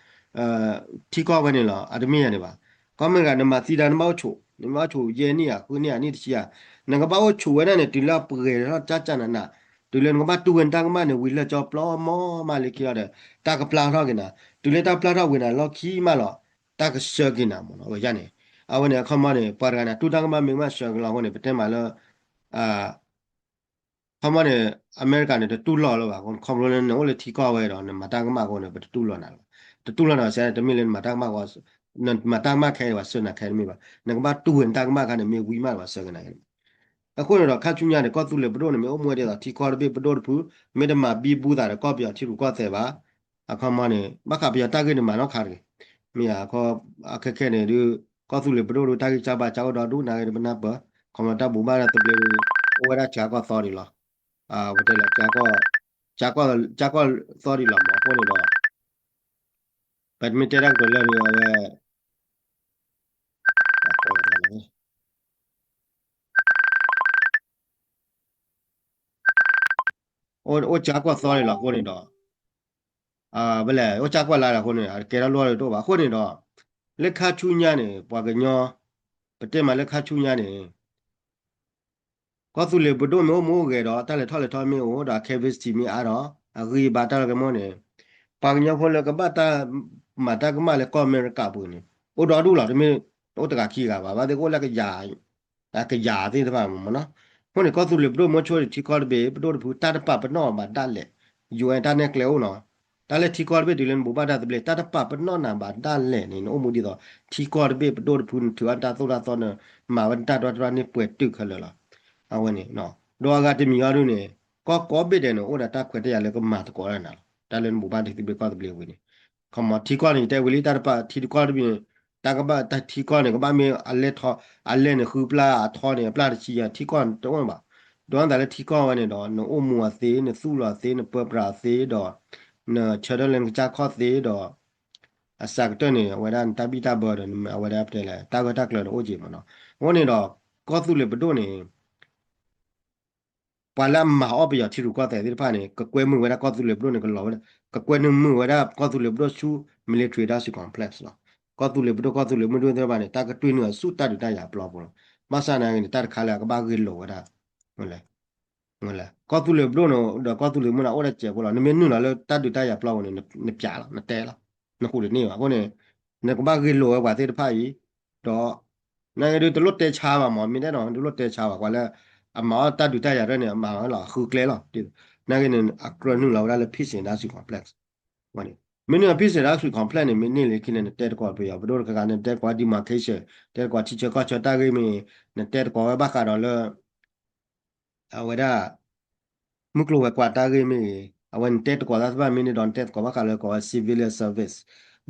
ထံကီၢ်ဝဲန့ၣ်လီၤ အတမ့ၢ်ယၤန့ၣ်ဘၣ်. ကီၢ်အမဲရကၤ နမၤသံတၢ် နဘၣ်အိၣ်ဆိး နဘၣ်အိၣ်ဆိးယဲၢ်နံၣ်ဧါ ဃုနံၣ်ဧါ နံၣ်တဆံဧါ နကဘၣ်အိၣ်ဆိးဝဲဒၣ်န့ၣ် တုၤလၢအပှဲၤထီၣ်ကၠၢ်ကၠၢ်နးနး တုၤလၢနကဘၣ်တူၢ်ဝဲနတၢ်ကမၣ်န့ၣ် ဝံၤလၢာ်ကၠီပျီမီၢ်မးလၢခံလီၤဒီး တၢ်ကပျၢ်ထီၣ်က့ၤနၤ တုၤလၢတၢ်ပျၢ်ထီၣ်ဝံၤနၤလီၢ်ခံမးလီၤ တၢ်ကဆှၢက့ၤနၤမ့ၢ်နီၤ အဝဲန့ၣ် အခီမီန့ၣ် ပှၤတဂၤန့ၣ် တူၢ်တၢ်ကမၣ်မ့ၢ်ကမၣ်ဆှၢက့ၤလီၤအဃိန့ၣ် ပတဲမးလၢ ခီမီန့ၣ် အမဲရကၤန့ၣ် တတူၢ်လိာ်လၢၤဘၣ် ခီဖျိလၢနအိၣ်လၢထံကီၢ်ဝဲဒီး နမၤတၢ်ကမၣ်အဃိန့ၣ် ပတတူၢ်လိာ်နၤလၢၤဘၣ်. တတူၢ်လိာ်နၤစဲ တမ့ၢ်လၢနမၤတၢ်ကမၣ်အဃိ နမၤတၢ်ကမၣ်ခဲအံၤဘၣ် ဆှၢနၤခဲတမ့ၢ်ဘၣ် နကဘၣ်တူၢ်ဝဲနတၢ်ကမၣ်အခါန့ၣ် မ့ၢ်ဝံၤမးလၢၤဘၣ် ဆှၢက့ၤနၤခဲန့ၣ် အဃိန့ၣ်ဒီး ခါဆူညါန့ၣ် ကီၢ်သူလ့ၤပဒိၣ်န့ၣ် မ့ၢ်အိၣ်မူဝဲဒ်သိးထံကီၢ်တဘ့ၣ်ပဒိၣ်တဖု မ့ၢ်တမၤဘံဘူသးဒီးကီၢ်ပယီၤထံရူၢ်ကီၢ်သဲးဘၣ် အခီမီန့ၣ် ဘၣ်ဃးပယီၤတၢ်ဂ့ၢ်န့ၣ်မၤနီၢ်ခါတဂ့ၤ မ့ၢ်ဧါ အခီ အခဲခဲန့ၣ်ဒုး ကီၢ်သူလ့ၤပဒိၣ်ဒုး တၢ်ဂံၢ်စၢ်ဘါစၢ်အိၣ်ဒီဒူၣ်နာ်က့ ပနၢ်ပၢၢ် ခီမီတၢ်ဘိးဘၣ်တၢ်သဘျ့ဒုး အိၣ်ဝဲဒၣ်စှၤကီၢ်သီဒံးလီၤ. ပတဲလၢ စှၤကီၢ်သီဒံးလီၤမ့ၢ်အဃိန့ၣ်ဒီး ပမ့ၢ်တဲတၢ်ကတိၤလၢဒုးအဝဲ အိၣ်စှၤကီၢ်သီဒံးလီၤအဃိန့ၣ်ဒီး ဘၣ်လဲၣ် အိၣ်စှၤကီၢ်လါလီၤအဃိန့ၣ် အကဲထီၣ်လိၣ်တအိၣ်ဘၣ် အဃိန့ၣ်ဒီး လၢခါဆူညါန့ၣ် ပှၤကညီ ပတဲမးလၢခါဆူညါန့ၣ် ကီၢ်သူလ့ၤပဒိၣ်မ့ၢ်အိၣ်မူအိၣ်ဂဲၤဒီး တၢ်လဲၤထီၣ်လဲၤထီမ့ၢ်အိၣ်ဒီး capacity မ့ၢ်အါဒီး အဂံၢ်အဘါတၢ်လီၤကဲမ့ၢ်န့ၣ် ပှၤကညီဖိလၢကဘၣ်တၢ်မၤတၢ်ကမၣ်လၢကီၢ်အမဲရကၤပူၤန့ၣ် အိၣ်ဒီဒူၣ်လီၤ တမ့ၢ်အိၣ်တဂၤခံဂၤဘၣ် ဘၣ်သ့ၣ်ကအိၣ်လၢကယၤ အကယၤသ့ၣ်တဖၣ်မ့ၢ်နီၤ အဃိန့ၣ် ကီၢ်သူလ့ၤပဒိၣ်မ့ၢ်ဆိထံကီၢ်တဘ့ၣ် ပဒိၣ်တဖု တၢ်တပာ်ပနီၣ်ဘၣ်ဒၣ်လဲာ် ယူၤအဲၣ် တၢ်နဲၣ်ကျဲအိၣ်နီၤ တၢ်လၢထံကီၢ်တဘ့ၣ်တုၤလၢနဘိးဘၣ်တၢ်သဘျ့ တၢ်တပာ်ပနီၣ်နၤဘၣ်ဒၣ်လဲာ်န့ၣ် နအိၣ်မူဒ်သိး ထံကီၢ်တဘ့ၣ်ပဒိၣ်တဖု နထုးအါတၢ်သိၣ်တၢ်သီန့ၣ် မၤဝဲနတၢ်ဒွးတြီန့ၢ်ပှဲၤတုာ်ခဲလၢာ်လီၤ အဝဲန့ၣ် ဒီးအဂၤတမံၤအံၤဒုးန့ၣ် ကီၢ်ကိးဘ့ၣ်ဒဲးန့ၣ် အိၣ်ဒီးတၢ်ခွဲးတၢ်ယာ်လၢကမၤသကိးတၢ်နၤလီၤ တၢ်လၢနဘိးဘၣ်ထံသဘျ့ကီၢ်သဘျ့ဝံၤန့ၣ် ခီမီထံကီၢ်န့ၣ် ယတဲဝံၤလံ တၢ်တပာ်ထံကီၢ်တဘ့ၣ်န့ၣ် တၢ်ကဘၣ်တၢ်ထံကီၢ်န့ၣ် ကဘၣ်မ့ၢ်အလဲၢ်ထီ အလဲၢ်န့ၣ် ဃုပျၢ်အထီန့ၣ် အပျၢ်တဆံယဲၢ် ထံကီၢ်န့ၣ်တအိၣ်ဘၣ် ဒီးနသးလၢထံကီၢ်ဝဲန့ၣ်ဒီး နအိၣ်မူအသ့ နသူၣ်လီၤသ့ နပၢပြးသ့ဒီး နဆၢထၢၣ်လၢနကစၢ်ခီၣ်သ့ဒီး အစှၤကတၢၢ်န့ၣ် အဝဲဒၣ်နတၢ်ဘံၣ်တၢ်ဘၢဒီး အဝဲဒၣ်ပတဲလဲၣ် တၢ်ဂၢၢ်တၢ်ကျၢၤန့ၣ်အိၣ်က့ၤမ့ၢ်နီၤ အဃိန့ၣ်ဒီး ကီၢ်သူလ့ၤပဒိၣ်န့ၣ် ပှၤလၢအမၤအီၣ်ပယီၤထံရူၢ်ကီၢ်သဲးသ့ၣ်တဖၣ်န့ၣ် ကကွဲမုာ်ဝဲဒၣ်ကီၢ်သူလ့ၤပဒိၣ်န့ၣ် ကလီၤဝဲဒၣ် ကကွဲနုာ်မုာ်ဝဲဒၣ်ကီၢ်သူလ့ၤပဒိၣ်ဆူ military industrial complex လီၤ. ကီၢ်သူလ့ၤပဒိၣ် ကီၢ်သူလ့ၤမုၢ်ဒိၣ်သ့ၣ်တဖၣ်န့ၣ် တၢ်ကတွံၢ်နုာ်အီၤဆူတၢ်ဒုးတၢ်ယၤပျီပူၤလီၤ. ဘၣ်ဆၣ်နာ်က့န့ၣ် တၢ်တခါလၢအကဘၣ်ဂ့ၢ်လိာ်ဝဲဒၣ် လဲၣ် ကီၢ်သူလ့ၤပဒိၣ်န့ၣ် ဒီးကီၢ်သူလ့ၤမုၢ်န့ၣ် အိၣ်ဒၣ်စဲးဖိလီၤ. နမ့ၢ်နုာ်လီၤလၢတၢ်ဒုးတၢ်ယၤပျီပူၤန့ၣ် နပျးလီၤ နတဲလီၤ နဟူးတန့ၢ်ဘၣ်. အဃိန့ၣ် နကဘၣ်ဂ့ၢ်လိာ်ဝဲပှၤသ့ၣ်တဖၣ်အံၤ ဒီး နာ်က့ဒုးတလိၣ်တဲဆါဘၣ်မး မ့ၢ်တဲနီၤ တလိၣ်တဲဆါဘၣ် ပှၤလၢ အမၤအီၣ်တၢ်ဒုးတၢ်ယၤတဖၣ်န့ၣ် အမၤဝဲလီၤ အဃုကျဲလီၤ. နာ်က့န့ၣ် အကြၢးနုာ်လီၤဝဲဒၣ်လၢ peace industry complex မ့ၢ်န့ၢ် peace industry complex န့ၣ် မ့ၢ်န့ၢ်လံခံန့ၣ် နတဲသကိးပယီၤပဒိၣ်တခါခါ နတဲသကိး demarcation တဲသကိးထံဆၢကီၢ်ဆၢတၢ်ဂ့ၢ်မ့ၢ်ဂ့ၤ နတဲသကိးဝဲဘၣ်ဃးဒီးလၢ အဝဲဒၣ် မုၢ်ကျိၤဝဲၤကွာ်တၢ်ဂ့ၢ်မ့ၢ်ဂ့ၤ အဝဲနတဲသကိးတၢ်သ့ၣ်တဖၣ်မ့ၢ်န့ၢ်ဒီး နတဲသကိးဘၣ်ဃးလၢကိးဝဲ civilian service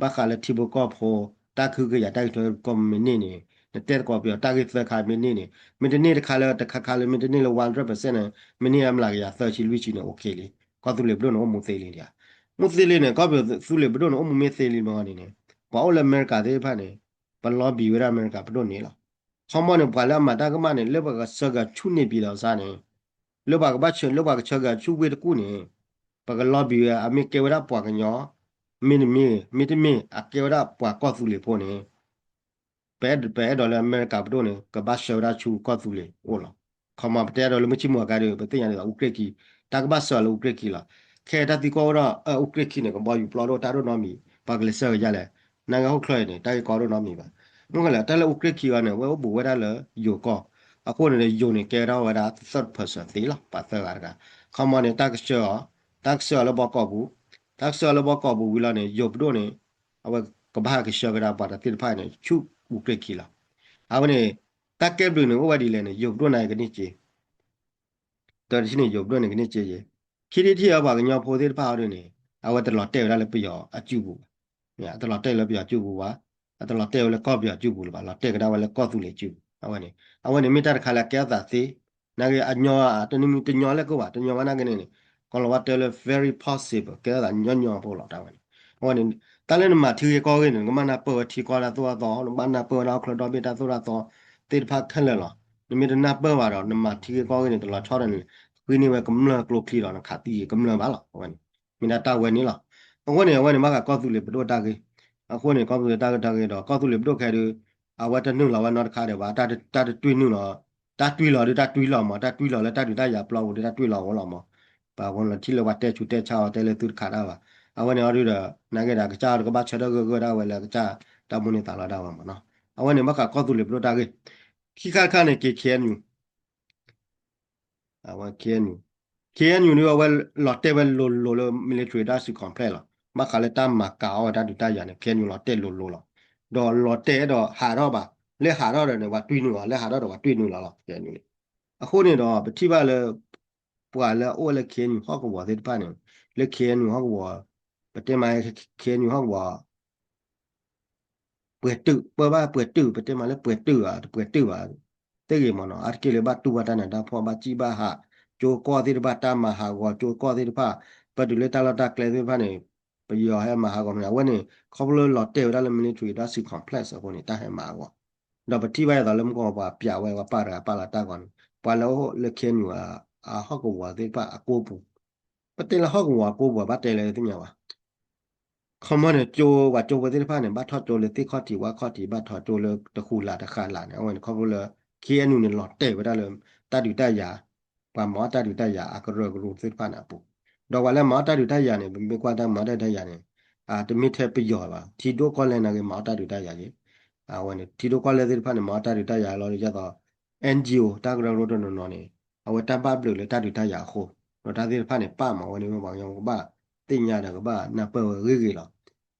ဘၣ်ဃးလၢထံဖိကီၢ်ဖိ တၢ်ကဟုကယာ်တၢ်ဂ့ၢ်ကီၢ်မ့ၢ်န့ၢ်န့ၣ် နတဲသကိးပယီၤတၢ်ဂ့ၢ်သၢခါမ့ၢ်န့ၢ်န့ၣ် မ့ၢ်တန့ၢ်တခါလၢတခါခါလၢ မ့ၢ်တန့ၢ်လၢ one hundred percent န့ၣ် မ့ၢ်န့ၢ်အမျးကယၤသၢဆံလွံၢ်ဆံန့ၣ် okay လံ ကီၢ်သူလ့ၤပဒိၣ်န့ၣ် အိၣ်မူသ့လံဒံးဧါ. မူသ့လံန့ၣ် ကီၢ်သူလ့ၤပဒိၣ်န့ၣ် အိၣ်မူမ့ၢ်သ့လံမ့ၢ်ဂ့ၤန့ၣ်န့ၣ် ပှၤအိၣ်လၢအမဲရကၤသ့ၣ်တဖၣ်န့ၣ် ပ lobby ဝဲဒၣ်အမဲရကၤပဒိၣ်န့ၣ်လီၤ. ခီမီန့ၣ် ပှၤလၢအမၤတၢ်ကမၣ်န့ၣ် လၢပှၤကဆှၢက့ၤဆူ နေပြည်တော် စ့ၢ်န့ၣ် လၢပှၤကဘၣ်ဆှၢ လၢပှၤကဆှၢက့ၤဆူဝ့ၢ်တကူၣ်န့ၣ် ပက lobby ဝဲ အမ့ၢ်ကဲဝဲဒၣ်ပှၤကညီ မ့တမ့ၢ် မ့တမ့ၢ် အကဲဝဲဒၣ်ပှၤကီၢ်သူလ့ၤဖိန့ၣ် ပ ပအဲၣ်ဒိးလၢအမဲရကၤပဒိၣ်န့ၣ် ကဘၣ်ဆှၢဝဲဒၣ်ဆူကီၢ်သူလ့ၤအိၣ်လီၤ. ခီမီပတဲဒီးလၢမုၢ်ဆ့ၣ်မုၢ်ဂီၤကါဒီး ပသ့ၣ်ညါဒ်သိးအူကြ့ၢ်ခံ တၢ်ကဘၣ်ဆှၢလၢအူကြ့ၢ်ခံလီၤ. ခဲအံၤတၢ်သံကွၢ်အိၣ်ဒီး အူကြ့ၢ်ခံန့ၣ် ကဘီယူၤပျီဒိၣ်တၢ်ဒိၣ်နီတမံၤ ပှၤကလဲၤဆှၢက့ၤဒ်လဲၣ်. နာ်က့ဟီၣ်ခိၣ်ချၢအံၤန့ၣ် တၢ်ဂ့ၢ်ကီဒိၣ်နီတမံၤဘၣ်. မ့ၢ်လၢတၢ်လၢအူကြ့ၢ်ခံအံၤန့ၣ် အဝဲအိၣ်ဘူးဝဲဒၣ်လၢယိၤကီၢ် အဃိန့ၣ် ယိၤန့ၣ် ကဲထီၣ်ဝဲဒၣ် third person သ့လီၤ ပှၤသၢဂၤတဂၤ. ခီမီန့ၣ် တၢ်ကဆှၢအီၤ တၢ်ကဆှၢအီၤလၢဘီကီၢ်ပူၤ တၢ်ကဆှၢအီၤလၢဘီကီၢ်ပူၤဝံၤလီၤန့ၣ် ယိၤပဒိၣ်န့ၣ် အဝဲကဘၣ်ဟဲကဆှၢကဒါပှၤတၢ်သ့ၣ်တဖၣ်န့ၣ် ဆူအူကြ့ၢ်ခံလီၤ. အဝဲန့ၣ် တၢ်ကဲဘျုးန့ၣ် အိၣ်ဝဲဒ်လဲၣ်န့ၣ် ယိၤပဒိၣ်န့ၣ်ကန့ၢ်စ့ တၢ်တထံၣ်န့ၣ် ယိၤပဒိၣ်န့ၣ်ကန့ၢ်စ့ယဲ ခံထံၣ်တထံၣ်အပှၤကညီဖိသ့ၣ်တဖၣ်အီၤဒ်န့ၣ် အဝဲတလီၤတဲာ်ဝဲဒၣ်လၢပယီၤအစုပူၤဘၣ်. အတလီၤတဲာ်လၢပယီၤစုပူၤဘၣ်. အတလီၤတဲာ်ဝဲလၢကီၢ်ပယီၤစုပူၤလၢၤဘၣ်. လီၤတဲာ်ကဒါဝဲလၢကီၢ်သူလ့ၤစုပူၤ အဝဲန့ၣ် အဝဲန့ၣ်မ့ၢ်တၢ်တခါလၢအကဲအသးသ့ နာ်က့အညီ တနံၤမံၤတညီလၢကအိၣ်ဘၣ် တညီဘၣ်နာ်က့န့ၣ်န့ၣ် ကီၤလၤဝါတဲလၢ very possible ကဲအသးညီညီဖိလီၤ တၢ်ဝဲန့ၣ် အဝဲန့ၣ် တၢ်လၢနမၤထံဂ့ၢ်ကီၢ်ဂ့ၢ်န့ၣ် နကဘၣ်နၢ်ပၢၢ်ဝဲထံကီၢ်တၢ်သိၣ်တၢ်သီ နကဘၣ်နၢ်ပၢၢ်ဝဲဒၣ်ဟီၣ်ခိၣ်ဒီဘ့ၣ်တၢ်သိၣ်တၢ်သီသ့ၣ်တဖၣ်ခဲလၢာ်လီၤ. နမ့ၢ်တနၢ်ပၢၢ်ဘၣ်ဒီး နမၤထံဂ့ၢ်ကီၢ်ဂ့ၢ်န့ၣ် တလီၤဆီဒီးန့ၣ် ဃုန့ၢ်ဝဲကမျၢၢ်ကျိချံဒီးနခးသံဂ့ၤကမျၢၢ်ဘၣ်လီၤ အဝဲန့ၣ် မ့ၢ်ဒၣ်တၢ်ဝဲန့ၣ်လီၤ. အဃိန့ၣ် အဝဲန့ၣ်ဘၣ်ဃးကီၢ်သူလ့ၤပဒိၣ်တၢ်ဂ့ၢ် အဃိန့ၣ် ကီၢ်သူလ့ၤတၢ်ဂ့ၢ်တၢ်ဂ့ၢ်ဒီး ကီၢ်သူလ့ၤပဒိၣ်ခဲဒုး အဝဲတနုာ်လီၤဝဲနီတခါဒံးဘၣ် တၢ်တတွံၢ်နုာ်လီၤ တၢ်တွံၢ်လီၤဒုးတၢ်တွံၢ်လီၤမး တၢ်တွံၢ်လီၤလၢတၢ်ဒုးတၢ်ယၤပျီပူၤဒုးတၢ်တွံၢ်လီၤဝဲလီၤမး ပှၤဝဲလီၤထံၣ်လၢပှၤတဲဆူးတဲဆါအီၤတဲလၢသုတခးတၢ်ဘၣ် အဝဲန့ၣ်အီၤဒုးဒီး နာ်က့ဒီးကစၢ်တကဘၣ်ဆၢထၢၣ်ဂၢၢ်ဂၢၢ်ဒၣ်ဝဲလၢကစၢ်တၢ်မိၣ်န့ၢ်သးလီဒၣ်ဝဲမးနီၤ အဝဲန့ၣ်ဘၣ်ဃးကီၢ်သူလ့ၤပဒိၣ်တၢ်ဂ့ၢ် ခံခါတခါန့ၣ် က့ၤ KNU အဝဲ KNU KNU ဒုးအဝဲလီၤတဲာ်ဝဲလိၤလိၤလၢ military industrial complex လီၤ. ဘၣ်ဃးလၢတၢ်မၤကၤအီၣ်ဝဲတၢ်ဒုးတၢ်ယၤန့ၣ် KNU လီၤတဲာ်လိၤလိၤလီၤ. ဒီးလီၤတဲာ်အဲၣ်ဒိးဟးထီၣ်ဘၣ်, လၢဟးထီၣ်ဒီးန့ၣ် ပှၤတွံၢ်နုာ်အီၤ, လၢဟးထီၣ်ဒီးပှၤတွံၢ်နုာ်လီၤလီၤ KNU န့ၣ်. အဃိန့ၣ်ဒီး ပထံၣ်ဘၣ်လၢ ပှၤလၢအအိၣ်ဝဲလၢ KNU ဟီၣ်ကဝီၤသ့ၣ်တဖၣ်န့ၣ်, လၢ KNU ဟီၣ်ကဝီၤ, ပတဲမး KNU ဟီၣ်ကဝီၤ ပှဲၤတုာ်, ပၢဘၣ်ပှဲၤတုာ်, ပတဲမးလၢပှဲၤတုာ်ဧါ, တပှဲၤတုာ်ဘၣ်, သ့ဂ့ၤမ့ၢ်နီၤ, အါတက့ၢ်လၢဘၣ်တူၢ်ဘၣ်တၢ်နးတၢ်ဖှီၣ်, ဘၣ်စံၣ်ဘၣ်ဟး, ကၠိကီၢ်သ့ၣ်တဖၣ် တၢ်မၤဟးဂီၤကၠိကီၢ်သ့ၣ်တဖၣ်, ပတုၤလၢတၢ်လီၢ်တၢ်ကျဲသ့ၣ်တဖၣ်န့ၣ်, ပယီၤဟဲမၤဟးဂီၤမ့ၢ်န့ၣ်, အဝဲန့ၣ် ခီဖျိလၢလီၤတဲာ်ဝဲဒၣ်လၢ military industrial complex အဃိန့ၣ် တၢ်ဟဲမၤဟးဂီၤ, ဒီးပထံၣ်ဘၣ်အသိးလၢမုၢ်ကီၢ်ပှၤပျးဝဲပှၤပာ်တဂၤပာ်လီၤတၢ်ဂီၤန့ၣ်, ပှၤလၢအအိၣ်လၢ KNU အဟီၣ်ကဝီၤသ့ၣ်တဖၣ်အကိပူၤ ပတဲလၢဟီၣ်ကဝီၤအကိပူၤ ဘၣ်တဲလၢသ့ၣ်ညါဘၣ် ခီမီန့ၣ် ကၠိဝဲကၠိဖိသ့ၣ်တဖၣ်န့ၣ် ဘၣ်ထီၣ်ကၠိလၢသ့ၣ်ခီၣ်ထံးဝၣ်ခီၣ်ထံး ဘၣ်ထီၣ်ကၠိလၢတဃူးလၢ်တဃာ်လၢ်န့ၣ်, အဝဲန့ၣ် ခီဖျိလၢ KNU န့ၣ် လီၤတဲာ်ဝဲဒၣ်လၢ တၢ်ဒုးတၢ်ယၤ, ပှၤမၤအီၣ်တၢ်ဒုးတၢ်ယၤအကရၢကရိသ့ၣ်တဖၣ်န့ၣ်အပူၤ, ဒီးပှၤလၢမၤအီၣ်တၢ်ဒုးတၢ်ယၤန့ၣ် ပမ့ၢ်ကွၢ်တၢ်မၤအီၣ်တၢ်ဒုးတၢ်ယၤန့ၣ်, တမ့ၢ်ထဲပယီၤဘၣ်, ထံဒိၣ်ကီၢ်လဲၢ်နာ်က့မၤအီၣ်တၢ်ဒုးတၢ်ယၤက့ၤ, အဝဲန့ၣ် ထံဒိၣ်ကီၢ်လဲၢ်သ့ၣ်တဖၣ်န့ၣ် မၤအီၣ်တၢ်ဒုးတၢ်ယၤလီၤ ဒ်သိး NGO တၢ်ကရၢကရိတနီၤနီၤန့ၣ် အဝဲတၢ်ဘၣ်ဘျုးလၢတၢ်ဒုးတၢ်ယၤအဃိ, ဒီးတၢ်သ့ၣ်တဖၣ်န့ၣ် ပာ်မး အဝဲန့ၣ်မ့ၢ်ပှၤကညီကဘၣ်သ့ၣ်ညါဒီးကဘၣ်နၢ်ပၢၢ်ဝဲဂ့ၤဂ့ၤလီၤ,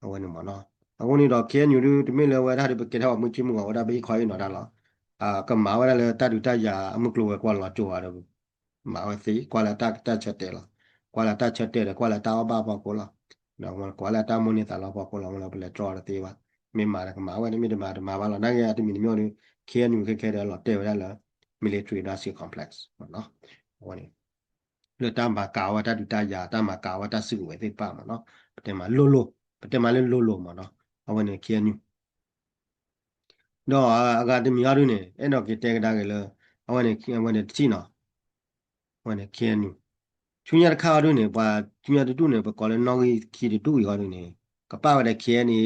အဝဲန့ၣ်မ့ၢ်နီၤ, အဃိန့ၣ်ဒီး KNU ဒုး တမ့ၢ်လၢဝဲဒၣ်ဒီး ပကဲထီၣ်ပှၤမုၢ်ဆ့ၣ်မုၢ်ဂီၤဝဲဒၣ် ပဟ့ၣ်ခီဟ့ၣ်နီၤတၢ်လီၤ, ကမၤဝဲဒၣ်လၢတၢ်ဒုးတၢ်ယၤအမုၢ်ကျိၤဝဲၤကွာ်လီၤကၠိၤဧါဒီး မၤဝဲသ့ ကွၢ်လၢတၢ်ဆၢတဲာ်လီၤ, ကွၢ်လၢတၢ်ဆၢတဲာ်ဒီး ကွၢ်လၢတၢ်အီၣ်ဘၣ်ဖီခိၣ်လီၤ, ဒီးကွၢ်လၢတၢ်မိၣ်န့ၢ်သးလီဖီခိၣ်လီၤ, မ့ၢ်လၢပလဲၤတြီတသ့ဘၣ်, မ့ၢ်မၤဒီးကမၤဝဲန့ၣ် မ့ၢ်တမၤတမၤဘၣ်လီၤ, နာ်က့အတမံၤတမံၤဒီး KNU ခဲခဲဒီးလီၤတဲာ်ဝဲဒၣ်လၢ military industrial complex မ့ၢ်နီၤ, အဝဲန့ၣ် လၢတၢ်မၤကၤဝဲတၢ်ဒုးတၢ်ယၤ တၢ်မၤကၤဝဲတၢ်စုကဝဲၤသ့ၣ်တဖၣ်မ့ၢ်နီၤ, ပတဲမးလိၤလိၤ, ပတဲမးလၢလိၤလိၤမ့ၢ်နီၤ, အဝဲန့ၣ် KNU ဒီးအဂၤတမံၤအီၤဒုးန့ၣ် အဲၣ်ဒိးက့ၤတဲကဒါက့ၤလၢ အဝဲန့ၣ် အဝဲန့ၣ်တထံၣ်နီၤ, အဝဲန့ၣ် KNU ဆူညါတခါအီၤဒုးန့ၣ် ပှၤဆူညါတဒူၣ်န့ၣ် ပကိးလၢနီၣ်ဂံၢ်ခံတဒူၣ်အံၤအီၤဒုးန့ၣ် ကပာ်ဝဲဒၣ် KNA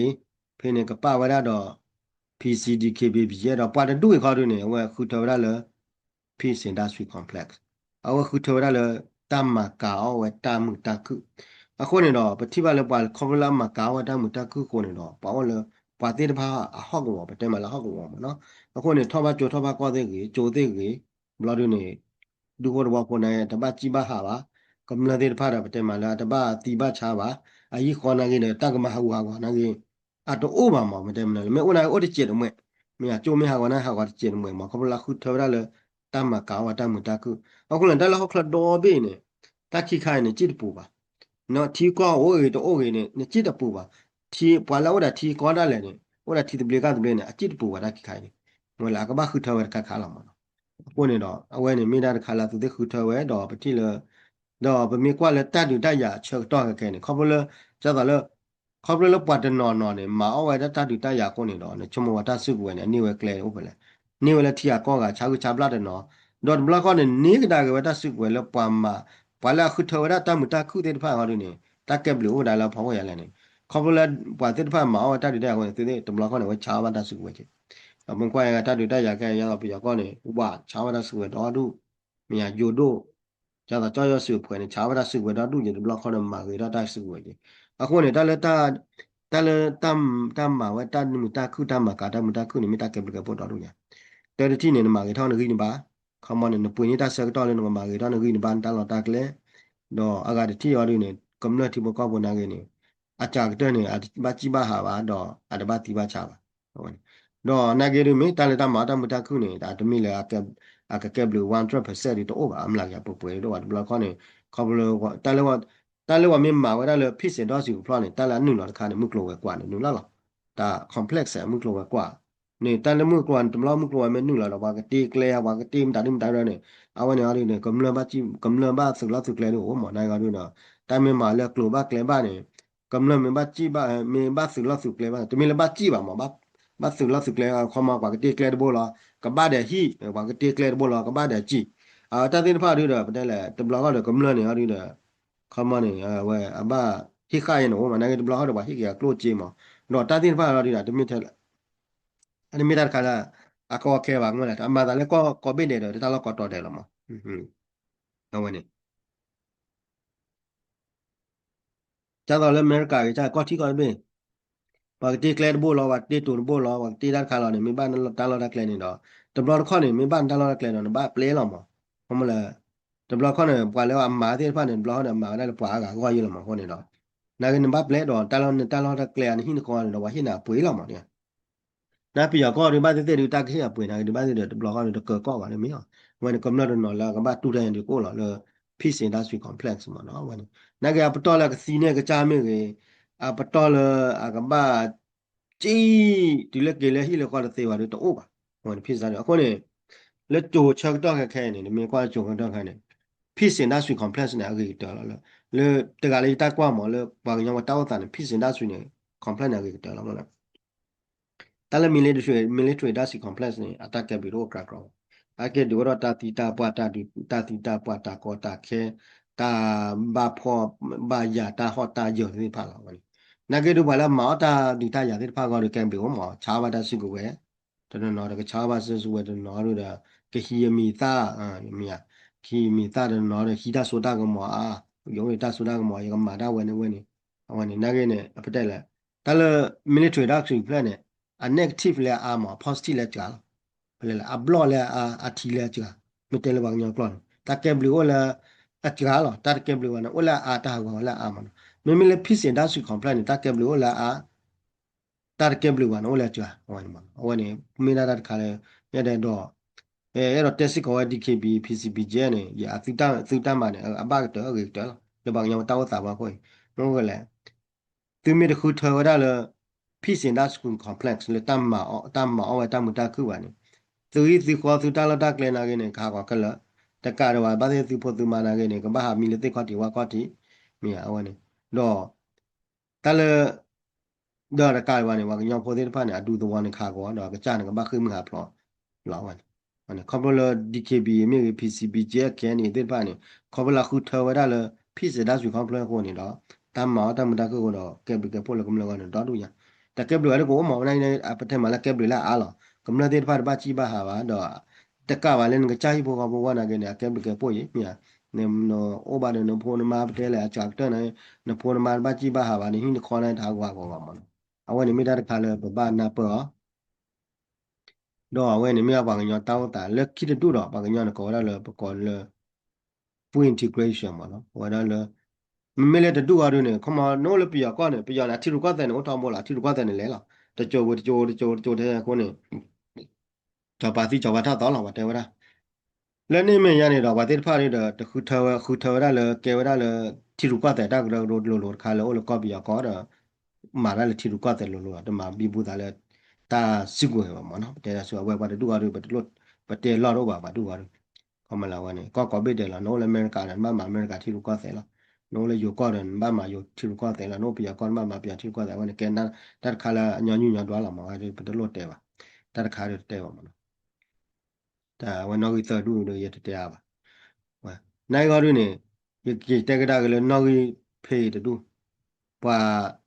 ဖဲန့ၣ် ကပာ်ဝဲဒၣ်ဒီး P C D K P P ဒီးပှၤတဒူၣ်အံၤခီဒုန့ၣ် အဝဲဃုထၢဝဲဒၣ်လၢ Peace Industry Complex အဝဲဃုထၢဝဲဒၣ်လၢ တၢ်မၤကၤအီၣ်ဝဲတၢ်မုာ်တၢ်ခုၣ် အဃိန့ၣ်ဒီး ပထံၣ်ဘၣ်လၢပှၤခီဖျိလၢအမၤကၤအီၣ်ဝဲတၢ်မုာ်တၢ်ခုၣ်အဃိန့ၣ်ဒီး ပှၤအိၣ်လၢ ပှၤသ့ၣ်တဖၣ်အဟီၣ်ကဝီၤ ပတဲမးလၢဟီၣ်ကဝီၤမးနီၤ အဃိန့ၣ် ထီၣ်ဘၣ်ကၠိထီၣ်ဘၣ်ကီၢ်သ့ၣ်ဂ့ၤ ကၠိသ့ၣ်ဂ့ၤ ဘျီဒုန့ၣ် ဒူဖိတဝီဖိန့ၣ် တဘၣ်စံၣ်ဘၣ်ဟးဘၣ်, ကမျၢၢ်သ့ၣ်တဖၣ်ဒီး ပတဲမးလၢအတဘၣ်သံဘၣ်ဆါဘၣ်, အဟံၣ်ဃီနာ်က့ဒီး တၢ်ကမၤဟးဂူာ်ဟးဂီၤနာ်က့ အတအိၣ်ဘၣ်မး ပတဲမးလၢ မ့ၢ်အိၣ်နာ်က့အိၣ်တစဲးတမှဲး, မ့ၢ်အကၠိမ့ၢ်ဟးဂီၤနာ်က့ဟးဂီၤတစဲးတမှဲးမး ခီဖျိလၢဃုထၢဝဲဒၣ်လၢ တၢ်မၤကၤအီၣ်ဝဲတၢ်မုာ်တၢ်ခုၣ်, အဃိန့ၣ် တၢ်လၢဟီၣ်ချၢဒီဘ့ၣ်န့ၣ် တၢ်ခံခါအံၤန့ၣ် စံၣ်တပူၤဘၣ် ထံကီၢ်အိၣ်ဂ့ၤတအိၣ်ဂ့ၤန့ၣ် နစံၣ်တပူၤဘၣ်, ထံပှၤလၢအအိၣ်ဒီးထံကီၢ်ဒၣ်လဲာ်န့ၣ် အိၣ်ဒီးထံသဘျ့ကီၢ်သဘျ့န့ၣ် အစံၣ်တပူၤဘၣ်တၢ်ခံခါအံၤန့ၣ်, မ့ၢ်လၢအကဘၣ်ဃုထၢဝဲတခါခါလီၤမးနီၤ, အဃိန့ၣ်ဒီး အဝဲန့ၣ်မ့ၢ်ဒၣ်တခါလၢအသုသ့ၣ်ဃုထၢဝဲဒီးပထံၣ်လၢ ဒီးပမ့ၢ်ကွၢ်လၢတၢ်ဒုးတၢ်ယၤအဆၢကတီၢ်ခဲခဲန့ၣ် ခီဖျိလၢ ဒ်သိးလၢ ခီဖျိလၢပှၤတနီၤနီၤန့ၣ် မၤအီၣ်ဝဲဒၣ်တၢ်ဒုးတၢ်ယၤအဃိန့ၣ်ဒီး နဆိကမိၣ်ဝဲတၢ်စုကဝဲၤန့ၣ် အန့ၢ်ဝဲကျဲအိၣ်ဖဲလဲၣ်, န့ၢ်ဝဲလၢထံဂၤကီၢ်ဂၤ ဆါဂုၢ်ဆါဘျၣ်တနီၤ, ဒီးတဘျီခီန့ၣ် န့ၢ်ကဒါက့ၤဝဲတၢ်စုကဝဲၤလၢပှၤမၤ ပှၤလၢအဃုထၢဝဲဒၣ်တၢ်မုာ်တၢ်ခုၣ်သ့ၣ်တဖၣ်အဂီၢ်ဒုန့ၣ် တၢ်ကဲဘျုးအိၣ်ဒၣ်လၢအဖီခိၣ်ယၤလဲၣ်န့ၣ် ခီဖျိလၢပှၤသ့ၣ်တဖၣ်မၤအီၣ်ဝဲတၢ်ဒုးတၢ်ယၤအဃိန့ၣ် သုသ့ၣ်တဘျီခီန့ၣ် ဝဲဆါအီၣ်ဘၣ်တၢ်စုကဝဲၤက့ၤ, ဒီးမ့ၢ်ကွၢ်ယၤတၢ်ဒုးတၢ်ယၤခဲအံၤ ဒ်သိးပယီၤကီၢ်န့ၣ် ဝးဆါဝဲတၢ်စုကဝဲၤဒီဒူၣ်, မ့ၢ်ယၤယိၤဒိၣ် ဒ်သိးကၠီယီၤစုးအဖှဲးန့ၣ် ဆါဝဲတၢ်စုကဝဲၤဒီဒူၣ်က့ၤ တဘျီခီန့ၣ် မၤဂ့ၤထီၣ်တၢ်စုကဝဲၤက့ၤ, အဃိန့ၣ် တၢ်လၢ တၢ်လၢ တၢ်မၤဝဲတၢ်မုာ်တၢ်ခုၣ် တၢ်မၤကၤတၢ်မုာ်တၢ်ခုၣ်န့ၣ် မ့ၢ်တၢ်ကဲဘျုးကဲဖှိၣ်ဒီဒူၣ်ညါ, တၢ်တထံၣ်န့ၣ် နမၤဂ့ၤထီၣ်နဂံၢ်နဘါ, ခီမီန့ၣ် နပှ့ၤန့ၢ်တၢ်ဆၢကတီၢ်လၢနကမၤဂ့ၤထီၣ်နဂံၢ်နဘါနတၢ်လီၢ်တၢ်ကျဲ, ဒီးအဂၤတထံၣ်အီၤဒုန့ၣ် ကမျၢၢ်ထံဖိကီၢ်ဖိနာ်က့န့ၣ် အစှၤကတၢၢ်န့ၣ် အတဘၣ်စံၣ်ဘၣ်ဟးဘၣ် ဒီးအတဘၣ်သံဘၣ်ဆါဘၣ် ဒီးနာ်က့ဒုမ့ၢ်တၢ်လၢတၢ်မၤအီၣ်တၢ်မုာ်တၢ်ခုၣ်န့ၣ် တမ့ၢ်လၢ အကကဲဘျုး one hundred percent ဒုတအိၣ်ဘၣ် အမျးကပှဲၤပှဲၤဒိၣ်ဘၣ် တဘျီခီန့ၣ် ခီဖျိ တၢ်လၢပှၤမ့ၢ်မၤဝဲဒၣ်လၢ Peace Industry Complex န့ၣ် တၢ်လၢအနုာ်လီၤတခါန့ၣ် မုၢ်ကျိၤဝဲၤကွာ်န့ၣ် နုာ်လီၤလီၤ, တၢ် complex မုၢ်ကျိၤဝဲၤကွာ်န့ၣ် တၢ်လၢမုၢ်ကျိၤ တဘျီမုၢ်ကျိၤဝဲၤမ့ၢ်နုာ်လီၤဒီး ပှၤကတ့ကျဲ ပှၤကတ့မတၤဒုမတၤဒုန့ၣ် အဝဲန့ၣ်အီၤဒုန့ၣ် ကမျၢၢ်ဘၣ် ကမျၢၢ်ဘၣ်သုးလီၢ်သုးကျဲဒုအိၣ်မး နာ်က့အီၤဒုဒီး တၢ်မ့ၢ်မၤလၢကျိၤဘၣ်ကျဲဘၣ်န့ၣ် ကမျၢၢ်မ့ၢ်ဘၣ်စံၣ်ဘၣ် မ့ၢ်ဘၣ်သုးလီၢ်သုးကျဲဘၣ် တမ့ၢ်လၢဘၣ်စံၣ်ဘၣ်မး ဘၣ်သုးလီၢ်သုးကျဲ ခီမီ ပှၤကတ့ကျဲတဘိလီၤ ကဘၣ်ဒီးဟံၣ် ပှၤကတ့ကျဲတဘိလီၤ ကဘၣ်ဒီးစံၣ် အတၢ်သ့ၣ်တဖၣ်ဒုဒီး ပတဲလဲၣ် တဘျီဃီဒီးကမျၢၢ်န့ၣ်အီၤဒုဒီး ခီမီန့ၣ် အဝဲအဘၣ်ဟ့ၣ်ဃာ်ယဲၢ်န့ၣ်အိၣ်မး နာ်က့တဘျီဃီဒီးပှၤဟ့ၣ်က့ၤအကျိၣ်စ့မး ဒီးတၢ်သ့ၣ်တဖၣ်အီၤဒုဒီး တမ့ၢ်ထဲ အတမ့ၢ်တၢ်တခါလၢ အကီအခဲဘၣ် မ့ၢ်လဲၣ် အမၤသးလၢကီၢ်ကိးဘ့ၣ်ဒဲးဒီး တၢ်လီၢ်ကိးတီၤဒဲးလီၤမး အဝဲန့ၣ် ဒ်သိးလၢအမဲရကၤဂ့ၤ ကီၢ်ထံကီၢ်တဘ့ၣ် ပှၤကတ့ကျဲတဘိလီၤ ပှၤကတ့တိၤတဘိလီၤ ပှၤကတ့တၢ်တခါလီၤန့ၣ် မ့ၢ်ဘၣ်တၢ်လီၢ်တၢ်ကျဲန့ၣ်ဒီး တဘျီတခီၣ်န့ၣ် မ့ၢ်ဘၣ်နတၢ်လီၢ်တၢ်ကျဲဒီး နဘၣ်ပျဲလီၤမး ခီမီလၢ တဘျီခီၣ်န့ၣ် ပှၤလၢအမၤသ့ၣ်တဖၣ်န့ၣ် တဘျီခီၣ်န့ၣ် အမၤဝဲဒၣ်လၢပှၤအါဂၤအဂီၢ်ယဲၢ်လီၤမး အဃိန့ၣ်ဒီး နာ်က့နဘၣ်ပျဲဒီး တၢ်လီၢ်နတၢ်လီၢ်တၢ်ကျဲအနဟံၣ်နဃီန့ၣ်ဒီး ပှၤဟ့ၣ်နၤအပှ့ၤလီၤမးန့ၣ် နပယီၤကီၢ်ဒုးဘၣ်သ့ၣ်သ့ၣ်ဒုး တၢ်ကဟ့ၣ်အပှ့ၤနာ်က့ဒုးဘၣ်သ့ၣ်ဒီး တဘျီဃီဒုးတကၢကီၣ်ဘၣ်လၢမ့ၢ်အီၤ အဝဲန့ၣ် ကမျၢၢ်တနီၤလၢအကဘၣ်တူၢ်တၢ်န့ၣ်ဒုးကအိၣ်လီၤလၢ Peace Industry Complex မးနီၤ အဝဲန့ၣ် နာ်က့အပတီၢ်လၢကသံန့ၢ်ကစၢ်မ့ၢ်ဂ့ၤ အပတီၢ်လၢအကဘၣ် စံၣ် တုၤလၢက့ၤလၢဟံၣ်လၢဃီတသ့ဘၣ်ဒုးတအိၣ်ဘၣ် အဝဲန့ၣ် Peace Industry အဃိန့ၣ် လၢကၠိဆၢကတီၢ်ခဲခဲအံၤန့ၣ် နမ့ၢ်ကွၢ်လၢကၠိဆၢကတီၢ်ခဲန့ၣ် Peace Industry Complex န့ၣ် အဂ့ၤကတၢၢ်လီၤလၢ လၢတဂၤလၢယတၢ်ကွၢ်မးလၢပှၤကညီဝဲတၢ်အိၣ်သးန့ၣ် Peace Industry န့ၣ် Complex န့ၣ် အဂ့ၤကတၢၢ်လီၤမး တၢ်လၢ military military industry complex န့ၣ် အတၢ်ကဲဘျုးတအိၣ်ကြၢးကြၢးဘၣ်. အကဲဒုးအိၣ်ဒီးတၢ်သံတၢ်ပှၢ် တၢ်ဒုး တၢ်သံတၢ်ပှၢ် တၢ်ကီတၢ်ခဲ တၢ်ဘၣ်ဖှီၣ်ဘၣ်ယာ် တၢ်ဟီၣ်တၢ်ယၢၤသ့ၣ်တဖၣ်လီၤ. နာ်က့ဒုးပှၤလၢအမၤအီၣ်တၢ်ဒုးတၢ်ယၤသ့ၣ်တဖၣ်အဂီၢ်ဒီး ကဲဘျုးအိၣ်မး ဆါဘၣ်တၢ်စုကဝဲၤ တနီၤနီၤဒီး ကဆါဘၣ်စုကဝဲၤတနီၤဒီး ကဟံးအမံၤသၣ် မ့ၢ်ဧါ ကဟံးအမံၤသၣ်တနီၤဒီး ဟံးတၢ်စိတၢ်ကမီၤအါ ယအိၣ်တၢ်စိတၢ်ကမီၤ ယကမၤတၢ်ဝဲန့ၣ်ဝဲန့ၣ် အဝဲန့ၣ် နာ်က့န့ၣ် အပတဲလဲၣ် တၢ်လၢ military တၢ်စုကဝဲၤန့ၣ် အ negative လၢအအါမး အ positive လၢအစှၤလီၤ. ဖဲလဲၣ်လဲၣ် အဘျီၣ်လၢအအါ အထံလၢအစှၤ မ့ၢ်တဲလၢပှၤကညီကျိာ်န့ၣ် တၢ်ကဲဘျုးအိၣ်လၢအစှၤလီၤ တၢ်တကဲဘျုးဘၣ်န့ၣ် အိၣ်လၢအအါ တၢ်ဟးဂီၤဝဲလၢအအါမးနီၤ မ့မ့ၢ်လၢ peace တၢ်စု complex န့ၣ် တၢ်ကဲဘျုးအိၣ်လၢအအါ တၢ်တကဲဘျုးဘၣ်န့ၣ် အိၣ်လၢအစှၤ အဝဲန့ၣ်မး အဝဲန့ၣ် မ့ၢ်ဒၣ်တၢ်တခါလၢ ယအဲၣ်ဒိး အဲၣ်ဒိးတဲစ့ၢ်ကီးဝဲ DKB PCBGF န့ၣ် ယသုတၢ်မၤန့ၣ် အဘၣ်ကတၢၢ်အဂ့ၤကတၢၢ်လီၤ လၢပှၤကညီတၢ်အိၣ်သးဘၣ်အဃိ မ့ၢ်လဲၣ် သုမ့ၢ်တဃုထၢဝဲဒၣ်လၢ Peace Industry Complex လၢ တၢ်မၤအီၣ်ဝဲတၢ်မုာ်တၢ်ခုၣ်ဘၣ်န့ၣ် သုဟံၣ်သုဃီသုတၢ်လီၢ်တၢ်ကျဲနာ်က့န့ၣ် ကဟးဂီၤခဲလၢာ် တကးဒံးဘၣ် ဘၣ်သ့ၣ်သ့ၣ်သုဖိသုမါနာ်က့န့ၣ် ကဘၣ်ဟးမံလၢသ့ၣ်ခီၣ်ထံးဝၣ်ခီၣ်ထံး မ့ၢ်ဧါ အဝဲန့ၣ် ဒီး တၢ်လၢ ဒီးတကးဒံးဘၣ်န့ၣ် ပှၤကညီဖိသ့ၣ်တဖၣ်န့ၣ် အဒူသဝီန့ၣ်ကဟးဂီၤ ဒီးအကစၢ်န့ၣ် ကဘၣ်ဃ့ၢ်မှံဟးဖျိးလီၤ အဝဲန့ၣ် ခီဖျိလၢ DKB မ့ၢ်ဂ့ၤ PCBGF KNA သ့ၣ်တဖၣ်န့ၣ် ခီဖျိလၢဃုထၢဝဲဒၣ်လၢ Peace Industry Complex အဃိန့ၣ်ဒီး တၢ်မၤအီၣ်တၢ်မုာ်တၢ်ခုၣ်အဃိဒီး ကဲဘျုးကဲဖှိၣ်လၢကမျၢၢ်အဂီၢ်န့ၣ် ဒီဒူၣ်ညါ တၢ်ကဲဘျုးအါဒ်ကအိၣ်မး ဝဲန့ၣ် ပတဲမးလၢကဲဘျုးလၢအါလီၤ. ကမျၢၢ်သ့ၣ်တဖၣ်တဘၣ်စံၣ်ဘၣ်ဟးဘၣ်ဒီး တကးဘၣ်လၢနကစၢ်ဟံၣ်ဖိဃီဖိဝဲနာ်က့န့ၣ် အကဲဘျုးကဲဖှိၣ်အံၤ မ့ၢ်ဧါ. နအိၣ်ဘၣ်ဒီးနဖိနမါပတဲလဲၣ် အစှၤကတၢၢ်န့ၣ် နဖိနမါတဘၣ်စံၣ်ဘၣ်ဟးဘၣ် နဟံၣ်နဃီန့ၣ် တဟးဂီၤဂီၤဘၣ်မးနီၤ. အဝဲန့ၣ်မ့ၢ်တၢ်တခါလၢပဘၣ်နၢ်ပၢၢ်အီၤ ဒီးအဝဲန့ၣ်မ့ၢ်ပှၤကညီတၢ်အိၣ်သးလၢခံတဒူၣ်ဒီး ပှၤကညီန့ၣ်ကိးဝဲဒၣ်လၢ ပကိးလၢ full integration မးနီၤ. အဝဲဒၣ်လၢ မ့မ့ၢ်လၢတဒူၣ်အီၤဒုန့ၣ် ခီမီ နအိၣ်လၢပယီၤကီၢ်န့ၣ် ပယီၤန့ၣ် အထံရူၢ်ကီၢ်သဲးန့ၣ် အိၣ်ထီဘိလီၤ အထံရူၢ်ကီၢ်သဲးန့ၣ်လဲၤလီၤ တကၠိၤဝဲတကၠိၤ တကၠိၤတကၠိၤထဲအဃိန့ၣ် ကၠီၤပၤသံကၠီၤပၤထီၣ်သီလီၤ ပှၤတဲဝဲဒၣ် လၢန့ၣ်မဲာ်ညါန့ၣ်ဒီး ပှၤသ့ၣ်တဖၣ်ဒီး တဃုထၢဝဲ ဃုထၢဝဲဒၣ်လၢ ကဲဝဲဒၣ်လၢ ထံရူၢ်ကီၢ်သဲးတၢ်ကရၢကရိလိၤလိၤတခါလၢအိၣ်လၢကီၢ်ပယီၤကီၢ်ဒီး မၤတၢ်လၢထံရူၢ်ကီၢ်သဲးလိၤလိၤလီၤ တမၤဘံဘူသးလၢ တၢ်စုကဝဲၤဘၣ်မးနီၤ ပတဲဒၣ်ဆူအဝဲပှၤတဒူၣ်အီၤဒီး ပတဲလီၢ်တအိၣ်ဘၣ် ပှၤတဒူၣ်အီၤဒီး ခီမီလၢအဝဲန့ၣ် ကီၢ်ကိးဘ့ၣ်ဒဲးလီၤ နအိၣ်လၢအမဲရကၤဒီး နဘၣ်မၤအမဲရကၤထံရူၢ်ကီၢ်သဲးလီၤ နအိၣ်လၢယိၤကီၢ်ဒီး နဘၣ်မၤယိၤထံရူၢ်ကီၢ်သဲးလီၤ နအိၣ်ပယီၤကီၢ် နဘၣ်မၤပယီၤထံရူၢ်ကီၢ်သဲး အဝဲန့ၣ် ကဲ တၢ်တခါလၢအညီနုၢ်ညီဒွးလီၤမး ပတလိၣ်တဲဘၣ် တၢ်တခါဒီးတတဲဘၣ်မးနီၤ တၢ်ဝဲနီၣ်ဂံၢ်သၢဒူၣ်ဒီး ယတတဲအါဘၣ် နာ်ဂ့ၤဂီၢ်ဒုန့ၣ် ယကတဲကဒါက့ၤလၢနီၣ်ဂံၢ်ဖဲအံၤတဒူၣ် ပှၤ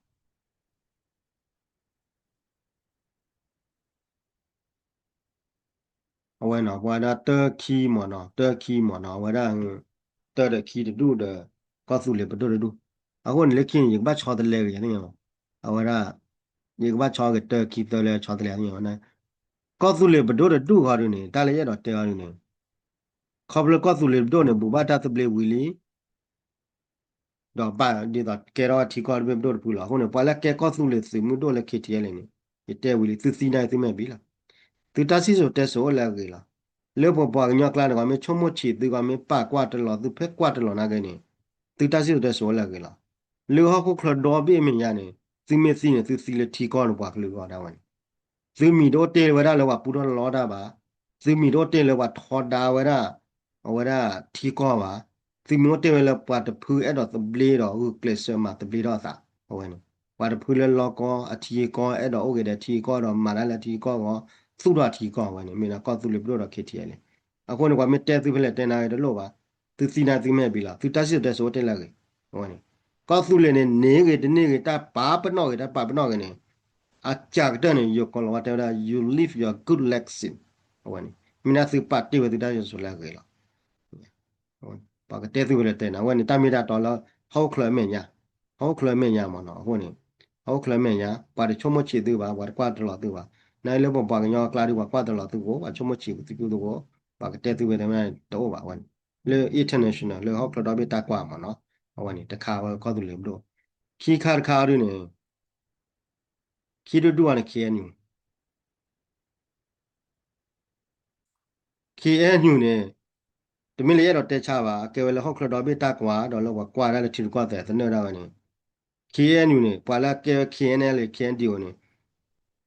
အဝဲနီၤ ပှၤဒၣ်တၢခံမးနီၤ တၢခံမးနီၤ အဝဲဒၣ် တၢဒီးခံတဒူၣ်ဒီး ကီၢ်သူလ့ၤပဒိၣ်တဒူၣ် အဃိန့ၣ်လၢခံန့ၣ် ယကဘၣ်ဆီတလဲဂ့ၤ ယသ့ၣ်ညါလီၤ အဝဲဒၣ် ယကဘၣ်ဆီဂ့ၤတၢခံသၢလၢဆီတလဲသ့ၣ်ညါဝဲန့ၣ် ကီၢ်သူလ့ၤပဒိၣ်တဒူၣ်ဂီၢ်ဒုန့ၣ် တၢ်လၢယအဲၣ်ဒိးတဲအီၤဒုန့ၣ် ခီဖျိကီၢ်သူလ့ၤပဒိၣ်န့ၣ် ဘူးဘၣ်တၢ်သဘျ့ဝံၤလံ ဒီးဘၣ်ဒ်သိးကဲထီၣ်ထံကီၢ်တဘ့ၣ်ပဒိၣ်တဖုလီၤ. အဃိန့ၣ် ပှၤလၢကဲကီၢ်သူလ့ၤသုးမုၢ်ဒိၣ်လၢ K T L A န့ၣ် ယတဲဝံၤလံ သုသံနာ်သုမဲာ်ဘံလီၤ. သုတၢ်စံၣ်စိၤတဲစိၤအိၣ်လၢအဂ့ၤလီၤ. လၢပပှၤကညီကျါန့ၣ် ပှၤမ့ၢ်ဆိကမိၣ်ဆံးသု ပှၤမ့ၢ်ပာ်ကွၢ်တလီၤသု ဖဲကွၢ်တလီၤနာ်က့န့ၣ် သုတၢ်စံၣ်စိၤတဲစိၤအိၣ်လၢအဂ့ၤလီၤ. လၢဟီၣ်ခိၣ်ချၢဒီဘ့ၣ်အမဲာ်ညါန့ၣ် သုမ့ၢ်သံန့ၣ် သုသံလၢထံကီၢ်န့ၣ် ပှၤကလုာ်အဂီၢ်ဒၣ်ဝဲန့ၣ် သုမံၤတအိၣ်တ့ၢ်ဝဲဒၣ်လၢပှၤပူထီၣ်လီတၢ်ဘၣ်. သုမံၤတအိၣ်တ့ၢ်လၢပှၤထီဒါဝဲဒၣ် အဝဲဒၣ်ထံကီၢ်ဘၣ်. သုမံၤအိၣ်တ့ၢ်ဝဲလၢပှၤတဖုအဲၣ်ဒိးသဘျ့ဒီးဂုာ်ကျဲးစၢးမၤသဘျ့ထီၣ်အသး အဝဲန့ၣ် ပှၤတဖုလၢလီကီအထံကီၢ် အဲၣ်ဒိးအိၣ်က့ၤဒီးထံကီၢ်ဒီးမၤတၢ်လၢထံကီၢ်အဂီၢ် သူၣ်ထီၣ်ထံကီၢ်ဝဲန့ၣ် မ့ၢ်ဒၣ်ကီၢ်သူလ့ၤပဒိၣ်ဒီး K T L A န့ၣ် အဃိန့ၣ် ပှၤမ့ၢ်တဲသုဖဲလဲၣ်တဲနာ်ဂ့ၤတလိၣ်ဘၣ်. သုသံနာ်သုမဲာ်ဘံလီၤ. သုတၢ်စံၣ်စိၤတဲစိၤအိၣ်တ့ၢ်လၢအဂ့ၤ အဝဲန့ၣ် ကီၢ်သူလ့ၤန့ၣ် န့ၢ်ဂ့ၤတန့ၢ်ဂ့ၤ တၢ်ပာ်ပနီၣ်ဂ့ၤ တၢ်ပာ်ပနီၣ်ဂ့ၤန့ၣ် အစှၤကတၢၢ်န့ၣ် ယကိးလီၤဝဲတဲဝဲဒၣ် you leave your good legacy အဝဲန့ၣ် မ့ၢ်ဒၣ်သုပာ်တ့ၢ်ဝဲသုတၢ်စံၣ်စိၤတဲစိၤလၢအဂ့ၤလီၤ. ပှၤကတဲသုဖဲလဲၣ်တဲနာ် အဝဲန့ၣ် တၢ်မ့ၢ်တၢ်တီလၢ ဟီၣ်ခိၣ်ချၢအမဲာ်ညါ ဟီၣ်ခိၣ်ချၢအမဲာ်ညါမ့ၢ်နီၤ အဃိန့ၣ် ဟီၣ်ခိၣ်ချၢအမဲာ်ညါ ပှၤတဆိကမိၣ်ဆံးသုဘၣ် ပှၤတကွၢ်တလီၤသုဘၣ်. နာ်လၢပပှၤကညီအကျါဒီး ပှၤကွၢ်တလီၤသုကိး ပှၤဆိကမိၣ်ဆံးသုကိး ပှၤကတဲသုဖဲတဲမ့ၢ်တအိၣ်ဘၣ်ဝဲန့ၣ် လၢ international လၢဟီၣ်ခိၣ်ချၢဒီဘ့ၣ်တၢ်ကွၢ်မ့ၢ်နီၤ အဝဲန့ၣ် တခါဝဲကီၢ်သူလ့ၤပဒိၣ် ခံခါတခါအီၤဒုန့ၣ် ခံဒူၣ်ဒူၣ်အီၤန့ၣ် K N U K N U န့ၣ် တမ့ၢ်လၢယအဲၣ်ဒိးတဲဆါဘၣ် အကဲဝဲလၢဟီၣ်ခိၣ်ချၢဒီဘ့ၣ်တၢ်ကွၢ် ဒီးလၢပှၤကွၢ်ဒၣ်လၢထံရူၢ်ကီၢ်သဲးသနၢၣ်ဒၣ်ဝဲန့ၣ် K N U န့ၣ် ပှၤလၢအကဲဝဲ K N L A K N D O န့ၣ်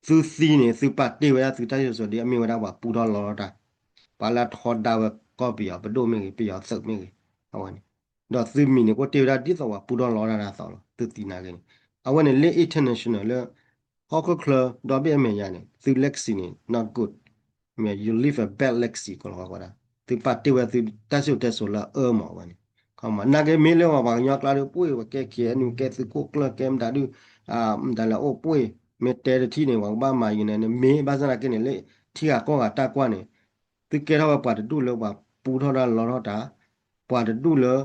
သုသံန့ၣ် သုပာ်တ့ၢ်ဝဲဒၣ်သုတၢ်စံၣ်စိၤဒ်အမ့ၢ်ဝဲဒၣ်ပှၤပူထီၣ်လီတၢ် ပှၤလၢအထီဒါဝဲကီၢ်ပယီၤပဒိၣ်မ့ၢ်ဂ့ၤ ပယီၤသုးမ့ၢ်ဂ့ၤ အဝဲန့ၣ် ဒီးသုမံၤန့ၣ် ကအိၣ်တ့ၢ်ဝဲဒၣ်ဒ်သိးပှၤပူထီၣ်လီတၢ်ဒ်သိးလီၤ သုသံနာ်က့န့ၣ် အဝဲန့ၣ်လၢ international လၢ ဟီၣ်ခိၣ်ချၢဒီဘ့ၣ်အမဲာ်ညါန့ၣ် သု legacy န့ၣ် not good မ့ၢ် you leave a bad legacy ကီးလီၤဝဲဒၣ် သုပာ်တ့ၢ်ဝဲသုတၢ်စံၣ်စိၤတဲစိၤလၢအအၢမ့ၢ်ဝဲန့ၣ် ခီမ့ၢ်နာ်က့မ့ၢ်လၢပှၤကညီကျါဒီး ပှ့ၢ်ဝဲကဲ K N U ကဲသုးခိၣ်ကျၢၢ်ကဲမတၤဒု မတၤလဲၣ်အိၣ်ပှ့ၢ် မ့ၢ်တဲတထံၣ်န့ၣ် ပှၤကဘၣ်မၤယံၤန့ၣ် မ့ၢ်ဘၣ်ဆၣ်နာ်က့န့ၣ် လၢထံဂၤကီၢ်ဂၤတၢ်ကွၢ်န့ၣ် သုကဲထီၣ်ဝဲပှၤတဒူၣ်လၢပှၤပူထီၣ်တၢ်လီထီၣ်တၢ် ပှၤတဒူၣ်လၢ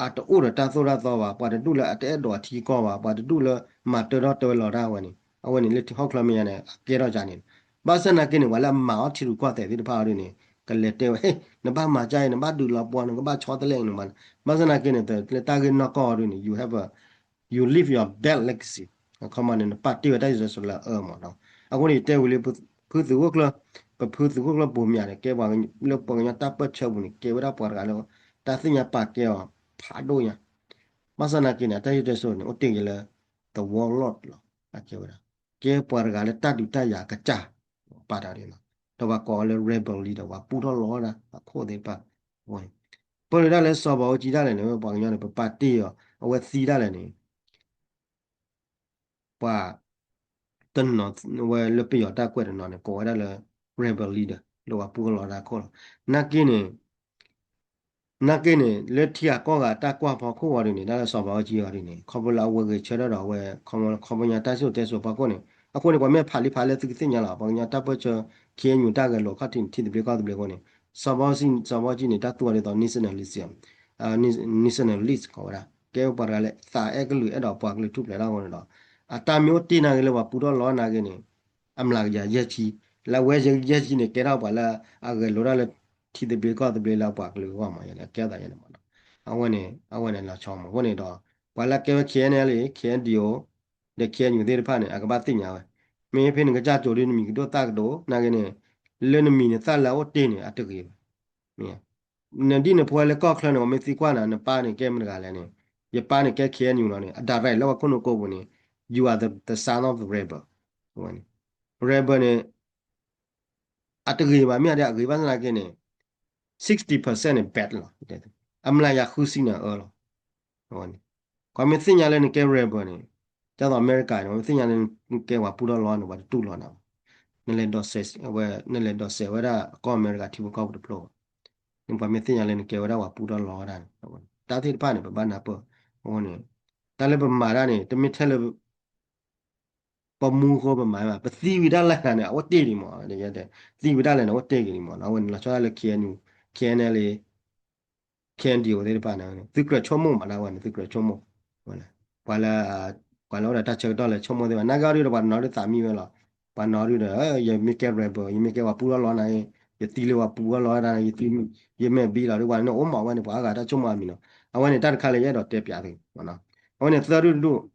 အတအိၣ်ဒီးတၢ်သိၣ်တၢ်သီဘၣ် ပှၤတဒူၣ်လၢအတအဲၣ်ဒိးအထံကီၢ်ဘၣ် ပှၤတဒူၣ်လၢမၤတၢထီၣ်တၢလီၤတၢ်ဝဲန့ၣ် အဝဲန့ၣ်လၢဟီၣ်ခိၣ်ချၢမဲာ်ညါန့ၣ် အကဲထီၣ်ကန့ၣ် ဘၣ်ဆၣ်နာ်က့န့ၣ် ပှၤလၢအမၤအီၣ်ထံရူၢ်ကီၢ်သဲးသ့ၣ်တဖၣ်အီၤဒ်န့ၣ် ကလဲၤတဲဝဲ ဟ့ၣ် နဘၣ်မၤကါအံၤ နဘၣ်ဒုးလီၤပှီၢ် နကဘၣ်ဆီတလဲအံၤန့ၣ်မး ဘၣ်ဆၣ်နာ်က့န့ၣ် လၢတၢ်ဂ့ၢ်နီၢ်ကီၢ်အီၤဒ်န့ၣ် you have a you leave your bad legacy ခီမ့ၢ်န့ၣ် နပာ်တ့ၢ်ဝဲတၢ်စံၣ်စိၤတဲစိၤလၢအအၢမ့ၢ်နီၤ အဃိန့ၣ် ယတဲဝံၤလၢ ဖုသုးခိၣ်ကျၢၢ် ပဖုသုးခိၣ်ကျၢၢ်ပိာ်မၠးန့ၣ် ကဲပှၤလၢပှၤကညီတၢ်ပၢၢ်ဆၢပူၤန့ၣ် ကဲဝဲဒၣ်ပှၤတဂၤလၢ တၢ်သ့ၣ်ညါပာ်ကဲအီၤဖးဒိၣ်ညါ ဘၣ်ဆၣ်နာ်က့န့ၣ် အတၢ်စံၣ်စိၤတဲစိၤန့ၣ် အိၣ်တ့ၢ်က့ၤလၢ the warlord လီၤ အကဲဝဲဒၣ် ကဲပှၤတဂၤလၢတၢ်ဒုးတၢ်ယၤကစၢ် ပာ်တၢ်ဒ်န့ၣ်လီၤ ဒီးပှၤကိးအီၤလၢ rebel leader ပှၤပူထီၣ်လီၤဒၣ်အခိၣ်သ့ၣ်တဖၣ် အဃိန့ၣ် ပၢၢ်လၢဒၣ်လၢစီၤဘးအူကၠံဒၣ်လဲာ်န့ၣ် ပှၤကညီန့ၣ် ပပာ်တ့ၢ်အီၤ အဝဲသံဒၣ်လဲာ်န့ၣ် ပှၤ တနီၤဝဲလၢပယီၤတၢ်ကွဲးတနီၤန့ၣ် ကိးဝဲဒၣ်လၢ rebel leader လၢပှၤပူထီၣ်လီၤဒၣ်အခိၣ်လီၤ နာ်က့န့ၣ် နာ်က့န့ၣ် လၢထံဂၤကီၢ်ဂၤတၢ်ကွၢ်ဖီခိၣ်အီၤဒ်န့ၣ် ဒၣ်လၢစီၤဘးအူကၠံအီၤဒ်န့ၣ် ခီဖျိလၢအဝဲဂဲၤဆၢထၢၣ်ဒီးအဝဲ ခီပညီတၢ်စံၣ်စိၤတဲစိၤဖီခိၣ်န့ၣ် အဃိန့ၣ် ပှၤမ့ၢ်ဖးလံာ်ဖးလဲၢ်သုကသ့ၣ်ညါလီၤ. ပှၤကညီတၢ်ပၢၢ်ဆၢ ခ့ၣ်အဲၣ်ယူၣ် တၢ်ဂဲၤလိာ်ခီၣ်ထံးန့ၣ် ထံသဘျ့ကီၢ်သဘျ့အဃိန့ၣ် စီၤဘီကၠံၣ် စီၤဘီကၠံၣ်န့ၣ် တၢ်သူအီၤဒ်သိး nationalism, nationalist ကိးဝဲဒၣ် ကဲပှၤတဂၤလၢသးအဲၣ်ကလုာ် အဲၣ်ဒိးပှၤကလုာ်ထူၣ်ဖျဲးတၢ်အဃိန့ၣ်ဒီး အတၢ်မ့ၢ်အိၣ်တ့ၢ်နာ်က့လၢပှၤပူထီၣ်လီၤနာ်က့န့ၣ် အမျးကယၤယဲၢ်ဆံ, လၢအဝဲယဲၢ်ဆံန့ၣ် ကဲထီၣ်ပှၤလၢအဂဲၤလိာ်တၢ်လၢ ထံသဘျ့ကီၢ်သဘျ့လၢအပှၤကလုာ်အဂီၢ်မး ကဲသးယဲန့ၣ်မးနီၤ. အဝဲန့ၣ် အဝဲန့ၣ်လီၤဆီမး အဃိန့ၣ်ဒီး ပှၤလၢကဲဝဲ ခ့ၣ်အဲၣ်ယူၣ် ဒီး ခ့ၣ်အဲၣ်ယူၣ်သ့ၣ်တဖၣ်န့ၣ် အကဘၣ်သ့ၣ်ညါဝဲ, မ့ၢ်ဖဲနကစၢ်ကၠိဒ်နမံၤကဒိၣ်သၣ်ကဒိၣ် နာ်က့န့ၣ် လၢနမံၤနသၣ်လၢအအိၣ်တ့ၢ်န့ၣ် အတဂ့ၤဘၣ်. နဒ်နဖိဝဲလၢကီၢ်ချၢန့ၣ် ပှၤမ့ၢ်သံကွၢ်နၤ နပၢ်န့ၣ်ကဲမတၤတဂၤလဲၣ်န့ၣ် ယပၢ်န့ၣ်ကဲ ခ့ၣ်အဲၣ်ယူၣ် လီၤန့ၣ် အ direct လၢပှၤခိၣ်နူာ်ကိးပူၤန့ၣ် you are the, the son of rebel, rebel န့ၣ် အတဂ့ၤဘၣ် မ့ၢ်ဒ်အဂ့ၤ ဘၣ်ဆၣ်သနာ်က့န့ၣ် sixty percent န့ၣ် bad လီၤ. အမျးယၤဃုဆံန့ၣ်အၢလီၤ. ပှၤမ့ၢ်သ့ၣ်ညါလၢနကဲ rebel န့ၣ် ဒ်သိးအမဲရကၤန့ၣ် ပှၤမ့ၢ်သ့ၣ်ညါလၢနကဲပှၤပူထီၣ်လီၤန့ၣ် ပှၤတတူၢ်လိာ်နၤဘၣ်. နလဲၤဒိးစဲးဝဲ နလဲၤဒိးစဲးဝဲဒၣ်ကီၢ်အမဲရကၤထံဖိကီၢ်ဖိတဖျိဘၣ်. နပှၤမ့ၢ်သ့ၣ်ညါလၢနကဲဝဲဒၣ်ပှၤပူထီၣ်လီၤဝဲဒၣ်န့ၣ် တၢ်သ့ၣ်တဖၣ်န့ၣ် ပဘၣ်နၢ်ပၢၢ်. အဃိန့ၣ် တၢ်လၢပမၤတၢ်န့ၣ် တမ့ၢ်ထဲလၢ ပမူအဃိပမၤဘၣ်, ပသံဝံၤဒၣ်လဲာ်န့ၣ် အအိၣ်တ့ၢ်ဒံးမး, သံဝံၤဒၣ်လဲာ်န့ၣ် အအိၣ်တ့ၢ်က့ၤဒံးမး, အဝဲန့ၣ်လီၤဆီဒၣ်လၢ ခ့ၣ်အဲၣ်ယူၣ်, ခ့ၣ်အဲၣ်ယူၣ် ခ့ၣ်အဲၣ်ယူၣ်သ့ၣ်တဖၣ်န့ၣ် သုကြၢးဆိကမိၣ်မးဒၣ်ဝဲန့ၣ် သုကြၢးဆိကမိၣ်, ပှၤလၢ ပှၤလၢအိၣ်ဒီးတၢ်ဆၢကတီၢ်လၢဆိကမိၣ်သ့ၣ်တဖၣ် နာ်က့အီၤဒုဒီး ပှၤနီၤဒုသးမံဝဲလီၤ, ပှၤနီၤဒုဒီး ယမ့ၢ်ကဲ rebel ယမ့ၢ်ကဲပှၤပူထီၣ်လီၤန့ၣ် ယသံလၢပှၤပူထီၣ်လီၤဒၣ် ယသံ ယမဲာ်ဘံလီၤဒု ပှၤန့ၣ်အိၣ်မးဝဲန့ၣ် ပှၤအါဂၤတၢ်ဆိကမိၣ်အါမံၤနီၤ, အဝဲန့ၣ်တၢ်တခါလၢ ယအဲၣ်ဒိးတဲပၠးသု, အဝဲန့ၣ်သၢဒုတဒူၣ်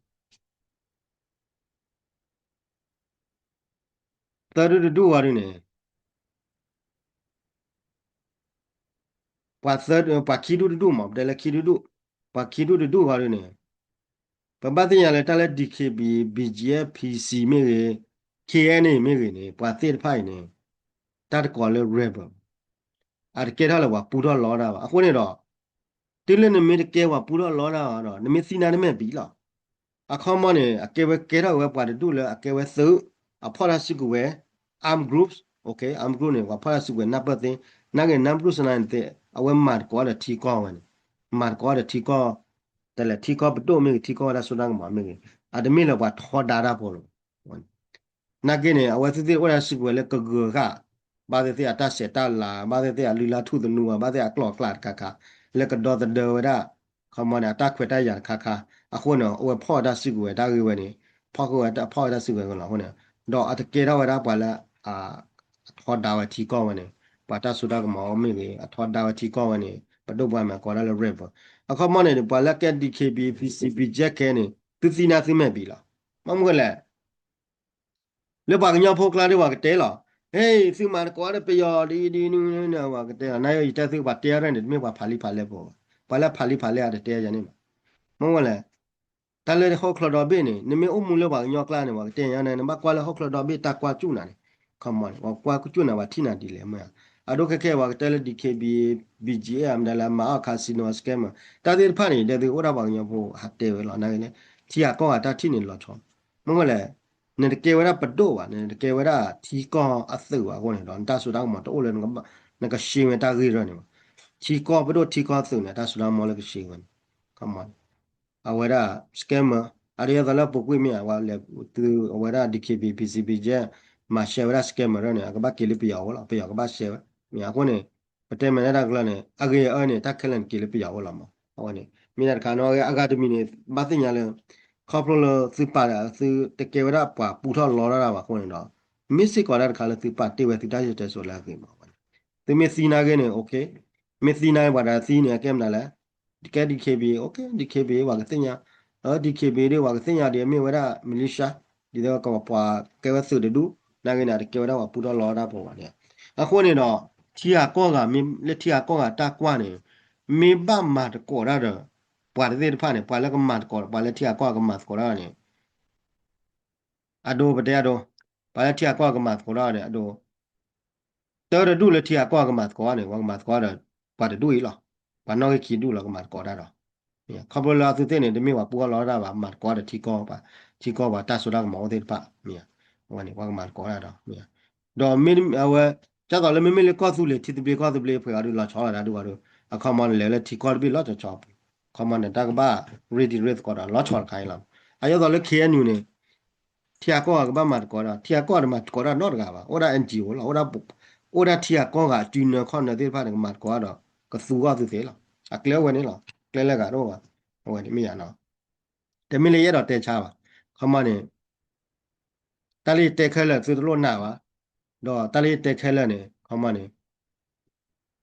သၢဒုတဒူၣ်ဝဲဒုန့ၣ် ပှၤသၢ ပှၤခံဒူၣ်တဒူၣ်မး ပတဲလၢခံဒူၣ်တဒူၣ်, ပှၤခံဒူၣ်တဒူၣ်ဝဲဒုန့ၣ် ပဘၣ်သ့ၣ်ညါလၢတၢ်လၢ DKBA, BGF, PC မ့ၢ်ဂ့ၤ, KNA မ့ၢ်ဂ့ၤန့ၣ် ပှၤသ့ၣ်တဖၣ်အံၤန့ၣ် တၢ်တကိးလၢ rebel အတကဲထီၣ်လၢပှၤပူထီၣ်လီတၢ်ဘၣ်. အဃိန့ၣ်ဒီး တုၤလၢနမ့ၢ်တကဲပှၤပူထီၣ်လီတၢ်ဘၣ်ဒီး နမ့ၢ်သံနါတမဲာ်ဘံလီၤ. အခီမီန့ၣ် အကဲဝဲကဲထီၣ်ဝဲပှၤတဒူၣ်လၢအကဲဝဲသုး, အဖီၣ်တၢ်စုကဝဲၤ armed groups, okay, armed group န့ၣ် ပှၤဖီၣ်တၢ်စုကဝဲၤနၢ်ပၢၢ်သ့, နာ်က့ နၢ်ဘျုးစနါန့ၣ်သ့ အဝဲမၤတကိးဒီးထံကီၢ်ဝဲန့ၣ်, မၤတကိးဒီးထံကီၢ်, တလဲၤထံကီၢ်ပဒိၣ်မ့ၢ်ဂ့ၤ ထံကီၢ်ဝဲဒၣ်စိတၢ်ကမီၤမ့ၢ်ဂ့ၤ, အတမ့ၢ်လၢပှၤထီဒါတၢ်ဖိလီၤ. နာ်က့န့ၣ် အဝဲသ့ၣ်သ့ၣ်အိၣ်ဒၣ်စုကဝဲၤလၢကဂုၤအဂၤ, ဘၣ်သ့ၣ်သ့ၣ်အတၢ်ဆဲးတၢ်လၤ, ဘၣ်သ့ၣ်သ့ၣ်အလုၢ်လၢ်ထူၣ်သနူ, ဘၣ်သ့ၣ်အကျိာ်အကျဲတခါခါ, လၢကဒီသဒၢဝဲဒၣ်, ခီမီန့ၣ် အတၢ်ခွဲးတၢ်ယာ်တခါခါ, အဃိန့ၣ် အဝဲဖီၣ်ဝဲတၢ်စုကဝဲၤတၢ်ဂ့ၢ်ဝဲန့ၣ်, ဖီၣ်ဝဲတၢ်စုကဝဲၤလီၤအဃိန့ၣ်, ဒီးအတကဲထီၣ်ဝဲဒၣ်ပှၤလၢ အထီဒါဝဲထံကီၢ်ဝဲန့ၣ်, ပှၤတၢ်စိတၢ်ကမီၤမ့ၢ်ဂ့ၤ အထီဒါဝဲထံကီၢ်ဝဲန့ၣ် ပဒိၣ်ပှၤမၤကိးဒၣ်လၢ rebel. အခီမီန့ၣ် ပှၤလၢကဲ DKBA, PC, BGF ခဲန့ၣ် သုသံနါသုမဲာ်ဘံလီၤ. မ့ၢ်မနုၤလဲၣ် လၢပှၤကညီဖိကျါဒ်ပှၤကတဲလီၤ, ဟ့ၣ် သုမၤသကိးဒီးပယီၤဒ်ဒ်န့ၣ် ပှၤကတဲလီၤ. နာ်က့ ယတဲသု ပှၤတဲအါန့ၣ် တမ့ၢ်ပှၤဖးလံာ်ဖးလဲၢ်ဖိဘၣ်, ပှၤလၢဖးလံာ်ဖးလဲၢ်အတတဲယၤန့ၣ်ဘၣ်. မ့ၢ်မနုၤလဲၣ် တၢ်လၢဟီၣ်ချၢဒီဘ့ၣ်န့ၣ် နမ့ၢ်အိၣ်မူလၢပှၤကညီကျါန့ၣ် ပှၤကတဲညါန့ၣ် နဘၣ်ကွၢ်လၢဟီၣ်ချၢဒီဘ့ၣ်တၢ်ကွၢ်ကၠူၣ်နၤန့ၣ်, ခီမီန့ၣ် ပှၤကွၢ်ကၠူၣ်နၤ ပှၤထံၣ်နၤဒ်လဲၣ်မ့ၢ်ဧါ. အဒိခဲခဲ ပှၤကတဲလၢ DKBA, BGF မတၤလၢအမၤအီၣ် casino scam တၢ်သ့ၣ်တဖၣ်န့ၣ် တဲသုအိၣ်ဒၣ်ပှၤကညီဖိဟးတဲဝဲလီၤ. နာ်က့န့ၣ် ထံဂၤကီၢ်ဂၤတၢ်ထံၣ်န့ၣ်လီၤဆီ, မ့ၢ်မနုၤလဲၣ် နတကဲဝဲဒၣ်ပဒိၣ်ဘၣ်, နတကဲဝဲဒၣ်ထံကီၢ်အသုးဘၣ်အဃိန့ၣ်ဒီး နတၢ်စိတၢ်ကမီၤတအိၣ်လၢ နကရှဲဝဲတၢ်ဂ့ၢ်ရၢန့ၣ်ဘၣ်. ထံကီၢ်ပဒိၣ်ထံကီၢ်သုးန့ၣ် တၢ်စိတၢ်ကမီၤလၢကရှဲဝဲန့ၣ်, ခီမီန့ၣ် အဝဲဒၣ် scammer အဒိယသိးလၢပူၤကွံာ်မ့ၢ် အဝဲဒၣ် DKBA, PC, BGF မၤရှဲဝဲဒၣ် scammer ရၢန့ၣ် အကဘၣ်က့ၤလၢပယီၤအအိၣ်လီၤ, ပယီၤကဘၣ်ရှဲဝဲ. မ့ၢ်အဃိန့ၣ် ပတဲမ့ၢ်ဒၣ်တၢ်ကလၢန့ၣ် အဂ့ၤအအၢန့ၣ် တၢ်ခဲလၢာ်န့ၣ်က့ၤလၢပယီၤအအိၣ်လီၤမး. အဝဲန့ၣ် မ့ၢ်ဒၣ်တခါနီၣ် အဂၤတမံၤန့ၣ် ဘၣ်သ့ၣ်ညါလၢ ခီဖျိလၢသုပာ် သုတကဲဝဲဒၣ်ပှၤပူထီၣ်လီတၢ်ဘၣ်အဃိန့ၣ်ဒီး မ့ၢ်စ့ၢ်ကီးဒၣ်တခါလၢသုပာ်တ့ၢ်ဝဲသုတၢ်စံၣ်စိၤတဲစိၤလၢအဂ့ၤမး. သုမ့ၢ်သံနာ်က့န့ၣ် okay, မ့ၢ်သံနာ်က့ ပှၤတသံန့ၣ် အကဲမနုၤလဲၣ်, ကဲ DKBA, okay, DKBA ပှၤကသ့ၣ်ညါ, DKBA ဒ်ပှၤကသ့ၣ်ညါဒ်အမ့ၢ်ဝဲဒၣ် militia, ဒ်သိးကပှၤကဲဝဲသုးတဒူၣ်, နာ်က့န့ၣ် အတကဲဝဲဒၣ်ပှၤပူထီၣ်လီတၢ်ဖိဘၣ်န့ၣ်. အဃိန့ၣ်ဒီး ထံဂၤကီၢ်ဂၤ မ့ၢ်လၢထံဂၤကီၢ်ဂၤတၢ်ကွၢ်န့ၣ် မ့ၢ်ဘၣ်မၤသကိးတၢ်ဒီး ပှၤတသ့ၣ်တဖၣ်န့ၣ် ပှၤလၢကမၤသကိး ပှၤလၢထံဂၤကီၢ်ဂၤကမၤသကိးတၢ်န့ၣ် အဒိ ပတဲအဒိ, ပှၤလၢထံဂၤကီၢ်ဂၤကမၤသကိးတၢ်န့ၣ် အဒိ တၢ်တဒူၣ်လၢထံဂၤကီၢ်ဂၤကမၤသကိးန့ၣ် ပှၤကမၤသကိးဒီး ပှၤတဒူၣ်အံၤလီၤ. ပှၤနီၣ်ဂံၢ်ခံဒူၣ်လီၤ ကမၤသကိးတၢ်ဒီး ခီဖျိလၢအသုသ့ၣ်န့ၣ် တမ့ၢ်ပှၤပူထီၣ်လီတၢ်ဘၣ် မၤသကိးဒီးထံကီၢ်, ထံကီၢ်ပှၤတၢ်စိတၢ်ကမီၤအိၣ်သ့ၣ်တဖၣ်, မ့ၢ် အဝဲန့ၣ် ပှၤကမၤသကိးတၢ်ဒီး မ့ၢ် ဒီးမ့ၢ်အဝဲ ဒ်သိးလၢမ့မ့ၢ်လၢကီၢ်သူလ့ၤ ထံသဘျ့ကီၢ်သဘျ့ ပှဲၤဂၤဒုးလီၤဆီလီၤတၢ်ဒုးဂၤဒုး အခီမီန့ၣ် လဲၤလၢထံကီၢ်တဘ့ၣ်လီၤဆီဆီ, ခီမီန့ၣ် တၢ်ကဘၣ်ရ့တံၤရ့သကိးဒီးလီၤဆီတခါအံၤလီၤ. အဒ်သိးလၢ KNU န့ၣ် ထံဂၤကီၢ်ဂၤကဘၣ်မၤသကိးဒီး ထံဂၤကီၢ်ဂၤတမၤသကိးတၢ်နီတဂၤဘၣ်, အိၣ်ဒၣ် N G O လီၤ, အိၣ်ဒၣ် အိၣ်ဒၣ်ထံဂၤကီၢ်ဂၤစုနၢခီၣ်နၢသ့ၣ်တဖၣ်န့ၣ် ကမၤသကိးဒီး ကသူဂီၢ်သုသ့လီၤ. အကျဲအိၣ်ဝဲန့ၣ်လီၤ, ကျဲလၢဂၤတအိၣ်ဘၣ်, အဝဲန့ၣ်မ့ၢ်ယါနီၤ, တမ့ၢ်လၢယအဲၣ်ဒိးတဲဆါဘၣ်, ခီမီန့ၣ် တၢ်လၢယတဲခဲလၢာ်သုတလိၣ်နာ်ဘၣ်, ဒီးတၢ်လၢယတဲခဲလၢာ်န့ၣ် ခီမီန့ၣ်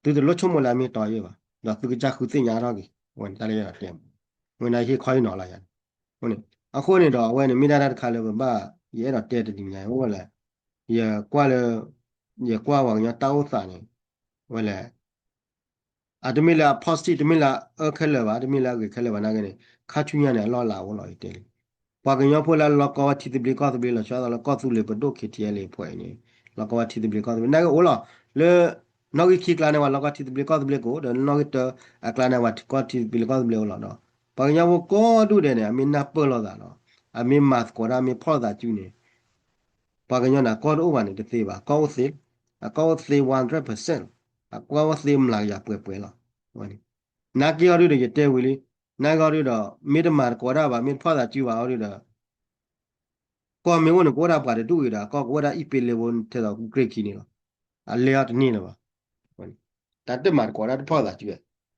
သုတလိၣ်ဆိကမိၣ်လၢအမ့ၢ်တီယဲၢ်ဘၣ်, ဒီးသုကစၢ်ဃုသ့ၣ်ညါထီၣ်က့ၤ, အဝဲန့ၣ်တၢ်လၢယအဲၣ်ဒိးတဲ, ဝဲန့ၣ်ဟ့ၣ်ခီဟ့ၣ်နီၤလီၤယၤန့ၣ်, အဃိန့ၣ်ဒီး အဝဲန့ၣ်မ့ၢ်ဒၣ်တၢ်တခါလၢပဘၣ် ယအဲၣ်ဒိးတဲတနံၤညါ အိၣ်ဝဲလဲၣ်, ယကွၢ်လၢ ယကွၢ်ပှၤကညီတၢ်အိၣ်သးန့ၣ် ဝဲလဲၣ် အတမ့ၢ်လၢအ positive တမ့ၢ်လၢအအၢခဲလၢာ်ဘၣ်, တမ့ၢ်လၢအဂ့ၤခဲလၢာ်ဘၣ်နာ်က့န့ၣ် ခါဆူညါန့ၣ် အလီၢ်အလၤအိၣ်လီၤ ယတဲလံ. ပှၤကညီဖိလၢအလီၢ်ကီဝဲထံသဘျ့ကီၢ်သဘျ့လီၤဆီဒၣ်လၢကီၢ်သူလ့ၤပဒိၣ် K T L A အဖီအံၤန့ၣ် လီၢ်ကီဝဲထံသဘျ့ကီၢ်သဘျ့ နာ်က့အိၣ်လီၤ လၢ နီၣ်ဂံၢ်ခံကျါန့ၣ် ပှၤလီၢ်ကီထံသဘျ့ကီၢ်သဘျ့ကအိၣ်ဒီး နီၣ်ဂံၢ်တၢအကျါန့ၣ် ပှၤကီထံသဘျ့ကီၢ်သဘျ့အိၣ်လီၤဒီး ပှၤကညီဖိကိးဒူၣ်ဒဲးန့ၣ် အမ့ၢ်နၢ်ပၢၢ်လိာ်သးဒီး အမ့ၢ်မၤသကိးတၢ် မ့ၢ်ဖီၣ်လိာ်သးစုန့ၣ် ပှၤကညီန့ၣ် အကီၢ်တအိၣ်ဘၣ်န့ၣ် တသ့ဘၣ်, အကီၢ်အိၣ်သ့, အကီၢ်အိၣ်သ့ one hundred percent လီၤ, အကီၢ်အိၣ်သ့မျးကယၤပှဲၤပှဲၤလီၤ. နာ်က့အီၤဒုဒီး ယတဲဝံၤလံ, နာ်က့အီၤဒုဒီး မ့ၢ်တမၤသကိးတၢ်ဘၣ် မ့ၢ်တဖီၣ်သးစုဘၣ်အီၤဒုဒီး ကီၢ်မ့ၢ်အိၣ်န့ၣ် ကအိၣ်ဒၣ်ပှၤတဒူၣ်အံၤဒီး အကီၢ်ကအိၣ်ဒၣ်အံၣ်ပ့လ့ဝဲထဲသိး အူကြ့ၢ်ခံန့ၣ်လီၤ. အလဲၤအီၤတန့ၢ်လၢၤဘၣ်. တၢ်တမၤသကိးတၢ်တဖီၣ်သးစု,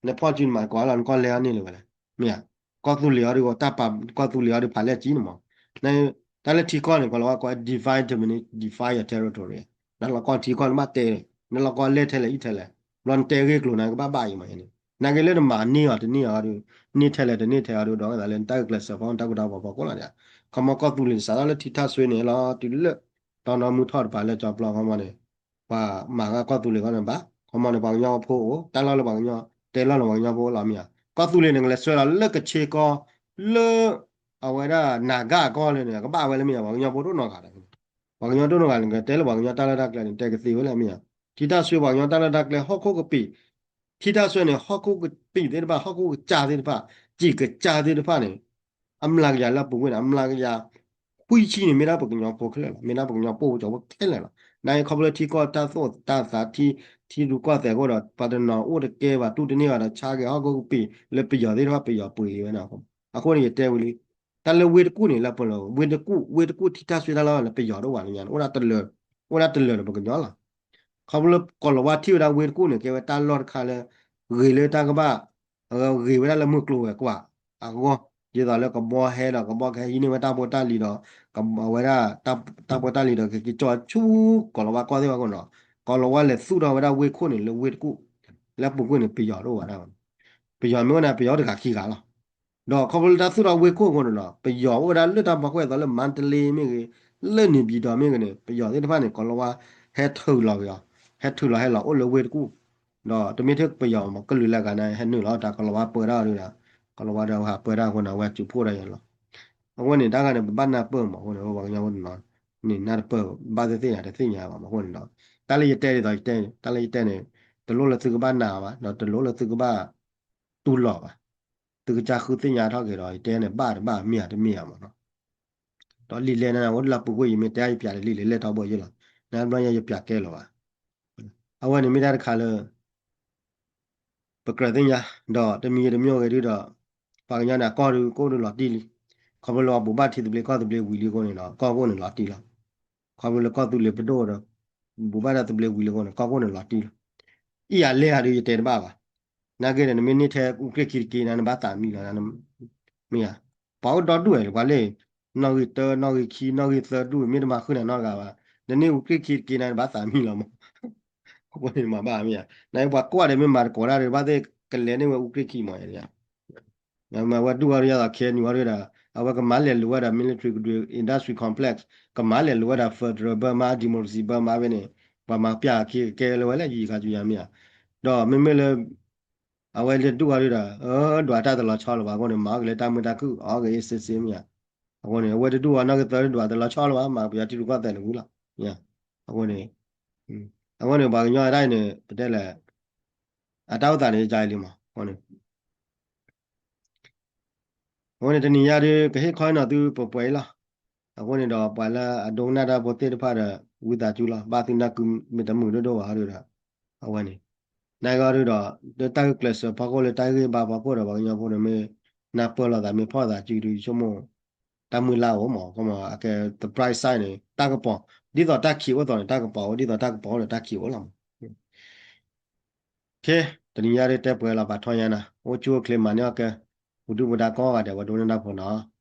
နဖီၣ်စုနမၤသကိးလီၤ နကီၢ်လဲၤအီၤန့ၢ်လၢၤဝဲလဲၣ်, မ့ၢ်ဧါ. ကီၢ်သူလ့ၤအီၤဒု တၢ်ပာ်ကီၢ်သူလ့ၤအီၤဒု ဖးလဲၢ်ကံန့ၣ်မး, တၢ်လၢထံကီၢ်န့ၣ် ကီၤလၤဝါကိး divide and rule, divide your territory, နလီၢ်ကီထံကီၢ်နဘၣ်တဲ, နလီၢ်ကီလဲၤထဲလဲၣ်အံၤထဲလဲၣ်, ဘျီနတဲဂ့ၢ်ကျိၤနၤ ကဘၣ်ဘၣ်အံၤမးန့ၣ်, နာ်က့လၢနမၤန့ၢ်အီၤတန့ၢ်အီၤဒု, န့ၢ်ထဲလဲၣ်တန့ၢ်ထဲအီၤဒု ဒီးကသးလၢနတၢ်ဂုာ်ကျဲးစၢးဖီ နတၢ်ကူၣ်တၢ်ဖီဖီခိၣ်လီၤန့ၣ်, ခီမီကီၢ်သူလ့ၤန့ၣ် စးထီၣ်လၢထံထၣ်စွ့န့ၣ်လီၤ တုၤလၢ တီနီမူထီၣ်တပၤလၢကၠီပျီခီမီန့ၣ် ပှၤမၤဂ့ၤကီၢ်သူလ့ၤခီန့ၣ်ဘၣ်, ခီမီန့ၣ် ပှၤကညီဖိအိၣ် တၢ်လီၢ်လၢပှၤကညီ တဲလီၢ်လၢပှၤကညီဖိအိၣ်လီၤမ့ၢ်ဧါ. ကီၢ်သူလ့ၤန့ၣ် ကလဲၤဆှၢလီၤလၢကဆ့ကီ လၢ အဝဲဒၣ်နၤဂၣ်အကီၢ်လၢန့ၣ် ကဘၣ်ဝဲလၢမ့ၢ်ဧါ ပှၤကညီဖိတအိၣ်နီတဂၤဒီး ပှၤကညီတအိၣ်နီတဂၤန့ၣ် ကတဲလၢပှၤကညီတၢ်လီၢ်တၢ်ကျဲန့ၣ် တဲကသ့ဝဲလၢမ့ၢ်ဧါ. ထံထၣ်စွ့ပှၤကညီတၢ်လီၢ်တၢ်ကျဲ ဟီၣ်ခိၣ်ကပံာ်, ထံထၣ်စွ့န့ၣ် ဟီၣ်ခိၣ်ကပံာ်သ့ၣ်တဖၣ် ဟီၣ်ခိၣ်ကစၢ်သ့ၣ်တဖၣ် စံၣ်ကစၢ်သ့ၣ်တဖၣ်န့ၣ် အမျးကယၤလၢအပူၤကွံာ်န့ၣ် အမျးကယၤ ခွံဆံန့ၣ် မ့ၢ်ဒၣ်ပှၤကညီဖိခဲလၢာ်လီၤ, မ့ၢ်ဒၣ်ပှၤကညီပိၢ်ကၠီဖိခဲလၢာ်လီၤ. နာ်က့ခီဖျိထံကီၢ်တၢ်သိၣ်တၢ်သး ထံဒူကီၢ်သဲးအဃိဒီး ပှၤတနီၤအိၣ်တကဲဘၣ် တူၢ်တန့ၢ်ဘၣ်ဒီး ဆါက့ၤဟီၣ်ခိၣ်ကပံာ်လၢပယီၤသ့ၣ်တဖၣ် ပယီၤပှ့ၤက့ၤဝဲန့ၣ်. အဃိန့ၣ် ယတဲဝံၤလံ တၢ်လၢဝ့ၢ်တကူၣ်န့ၣ် လၢပလီၤ ဝ့ၢ်တကူၣ် ဝ့ၢ်တကူၣ်ထံထၣ်စွ့တၢ်လီၢ်လၢပယီၤတအိၣ်ဘၣ်န့ၣ်ညါန့ၣ် အိၣ်ဒၣ်တလၢာ်, အိၣ်ဒၣ်တလၢာ်ဒီးပှၤကညီလီၤ. ခီဖျိလၢကီၤလၤဝါထံၣ်ဝဲဒၣ်ဝ့ၢ်တကူၣ်န့ၣ် ကဲဝဲတၢ်လီၢ်တခါလၢ ဂ့ၤလၢတၢ်ကဘၣ် ဂ့ၤဝဲဒၣ်လၢမုၢ်ကျိၤဝဲၤကွာ်အဂီၢ်, ဒ်သိးလၢကဘီဟဲဒီး ကဘီကဟဲဟံးန့ၢ်ဝဲတၢ်ဖိတၢ်လံၤဒီး အဝဲဒၣ် တၢ်ဖိတၢ်လံၤဒီး ကက့ၤကၠီဆူကီၤလၤဝါကီၢ်သ့ၣ်တဖၣ်အဃိန့ၣ်ဒီး ကီၤလၤဝါလဲၤသူၣ်ထီၣ်ဝဲဒၣ်ဝ့ၢ်ခိၣ်န့ၣ် လၢဝ့ၢ်တကူၣ်, လၢပူၤကွံာ်န့ၣ် ပယီၤတအိၣ်ဘၣ်ဒၣ်, ပယီၤမ့ၢ်အိၣ်န့ၣ် ပယီၤအိၣ်တဂၤခံဂၤလီၤ. ဒီးခီဖျိလၢတၢ်သူၣ်ထီၣ်ဝ့ၢ်ခိၣ်အဃိန့ၣ်ဒီး ပယီၤအိၣ်ဝဲဒၣ်လၢတၢ်ဘီကွဲၢ်အသီလၢမါတလ့မ့ၢ်ဂ့ၤ, လၢန့ၣ်ပၠံၤဒီးမ့ၢ်ဂ့ၤန့ၣ် ပယီၤသ့ၣ်တဖၣ်န့ၣ် ကီၤလၤဝါ ဟဲထုးလီၤက့ၤအီၤ, ဟဲထုးလီၤဟဲလီၤအိၣ်လၢဝ့ၢ်တကူၣ် ဒီးတမ့ၢ်ထဲပယီၤမး ကလုာ်လၢဂၤန့ၣ် ဟဲနုာ်လီၤတၢ် ကီၤလၤဝါပၢတၢ်အီၤဒုဒီး ကီၤလၤဝါဒီးဟးပၢတၢ်အဃိန့ၣ် အဝဲစုးဖှိၣ်တၢ်ယဲလီၤ. အဃိန့ၣ် တၢ်ဂၤန့ၣ် ပဘၣ်နၢ်ပၢၢ်မး အဃိန့ၣ် ပှၤကညီဖိန့ၣ်လီၤ, န့ၣ်နၢ်တပၢၢ် ဘၣ်သ့ၣ်သ့ၣ်ညါတသ့ၣ်ညါဘၣ်မး အဃိန့ၣ်ဒီး တၢ်လၢယတဲဒ်သိးယတဲ တၢ်လၢယတဲန့ၣ် တလိၣ်လၢသုကဘၣ်နာ်ဘၣ် ဒီးတလိၣ်လၢသုကဘၣ်တူၢ်လိာ်ဘၣ်, သုကစၢ်ဃုသ့ၣ်ညါထီၣ်က့ၤဒီး ယတဲန့ၣ် ဘၣ်တဘၣ် မ့ၢ်ဧါတမ့ၢ်ဧါမးနီၤ. ဒီးလံာ်လဲၢ်န့ၣ် အိၣ်လၢအပူၤကွံာ် ယမ့ၢ်တဲအါယပၠးလံာ်လဲၢ်လဲၢ်ထီဘိယ့ၢ်လီၤ, နဘျီညါယပၠးကဲလီၤဘၣ်. အဝဲန့ၣ်မ့ၢ်တၢ်တခါလၢ ပကြၢးသ့ၣ်ညါ ဒီးတမံၤတမံၤဂ့ၤဒုဒီး ပှၤကညီန့ၣ် အကီၢ်ဒုကအိၣ်ဒုလီၤတံၢ်လံ. ခီဖျိလၢပှၤဘိးဘၣ်ထံသဘျ့ကီၢ်သဘျ့ဝံၤလံအဃိန့ၣ်ဒီး ကီၢ်ကအိၣ်န့ၣ်လီၤတံၢ်လီၤ. ခီဖျိလၢကီၢ်သူလ့ၤပဒိၣ်ဒီး ဘိးဘၣ်တၢ်သဘျ့ဝံၤလံအဃိန့ၣ် ကီၢ်ကအိၣ်န့ၣ်လီၤတံၢ်လီၤ. အံၤအလဲၢ်အဒုယတဲတဘၣ်ဘၣ်. နာ်က့ဒီး နမ့ၢ်န့ၢ်ထဲအူကြ့ၢ်ခံတက့ၢ်န့ၣ် နဘၣ်သးမံလီၤ. မ့ၢ်ဧါ, ပှၤအိၣ်ဒီဒူၣ်ဝဲလၢပှၤလၢ နီၣ်ဂံၢ်တၢ နီၣ်ဂံၢ်ခံ နီၣ်ဂံၢ်သၢဒူၣ် မ့ၢ်တမၤဃုာ်နၤနီတဂၤဘၣ်. နန့ၢ်အူကြ့ၢ်ခံတက့ၢ်န့ၣ် နဘၣ်သးမံလီၤမး. အဃိန့ၣ်မၤဘၣ်မ့ၢ်ဧါ. နပှၤကွၢ်ဒီးမ့ၢ်မၤသကိးတၢ်ဒီး ဘၣ်သ့ၣ်ကလဲၤန့ၢ်ဝဲအူကြ့ၢ်ခံမး. မ့ၢ်ဝဲဒူၣ်အီၤဒု ယသးခဲနုာ်အီၤဒုဒီး အဝဲကမၤလဲၤလိာ်ဝဲဒၣ် military ကဒု industrial complex ကမၤလဲၤလိာ်ဝဲဒၣ် federal ဘၢမါ democracy ဘၢမါဖဲန့ၣ် ပှၤမၤပျၢ်က့ၤကဲလၢဝဲလၢယံၤခါဆူညါမ့ၢ်ဧါ. ဒီးမ့မ့ၢ်လၢ အဝဲလၢဒူၣ်အီၤဒုဒီး ဒွးတၢ်တလီၤဆီလၢၤဘၣ်အဃိန့ၣ် မၤအီၣ်က့ၤလၢတၢ်မုာ်တၢ်ခုၣ် အီၣ်က့ၤအ့စ့စ့မ့ၢ်ဧါ. အဃိန့ၣ် အဝဲတဒူၣ်အီၤနီၢ်ကသၢ ဒွးတလီၤဆီလၢၤဘၣ် မၤပယီၤထံရူၢ်ကီၢ်သဲးန့ၣ်ဝံၤလီၤ. အဃိန့ၣ် အဃိန့ၣ် ပှၤကညီအတၢ်အံၤန့ၣ် ပတဲလဲၣ် အတၢ်အိၣ်သးန့ၣ် ယအံၤလံမး အဃိန့ၣ် အဃိန့ၣ် တနံၤညါဒု ကဟ့ၣ်ခီဟ့ၣ်နီၤသုပှဲၤပှဲၤအံၤလီၤ. အဃိန့ၣ်ဒီး ပှၤလၢအဒိကနၣ်တၢ်ဖိသ့ၣ်တဖၣ်ဒီး ဝံသးစူၤလီၤ. ဘၣ်သုနၢ်ကုမ့ၢ်တမုာ်ဒိၣ်ဒိၣ်ဘၣ်အီၤဒုဒီး အဝဲန့ၣ် နဂီၢ်ဒုဒီး လၢတၢ်ဂုာ်ကျဲးစၢးဖီခိၣ် လၢတၢ်ဂ့ၢ်ဘါဖီခိၣ်ဒီး ပှၤကညီဖိန့ၣ်မ့ၢ် နၢ်ပၢၢ်လိာ်သးမ့ၢ်ဖီၣ်သးစုဒု ယဆိကမိၣ် တၢ်မုၢ်လၢ်အိၣ်မး, ကမၢ်အကဲ the bright side န့ၣ် တၢ်ကပီၤ, ဒ်သိးတၢ်ခံးအိၣ်သိးန့ၣ် တၢ်ကပီၤအိၣ်, ဒ်သိးတၢ်ကပီၤအိၣ်ဒီးတၢ်ခံးအိၣ်လီၤမး. တနံၤညါဒ်တဲပှဲၤလီၤ ဘၣ်ထီညါနၤ, အိၣ်ဆူၣ်အိၣ်ချ့မၤန့ၢ်အီၣ်ကဲ, ပူၤဒုၣ်ပူၤဒါကိးဂၤဒဲး ဝဲဒိးန့ၢ်တၢ်ဖိနီၤ.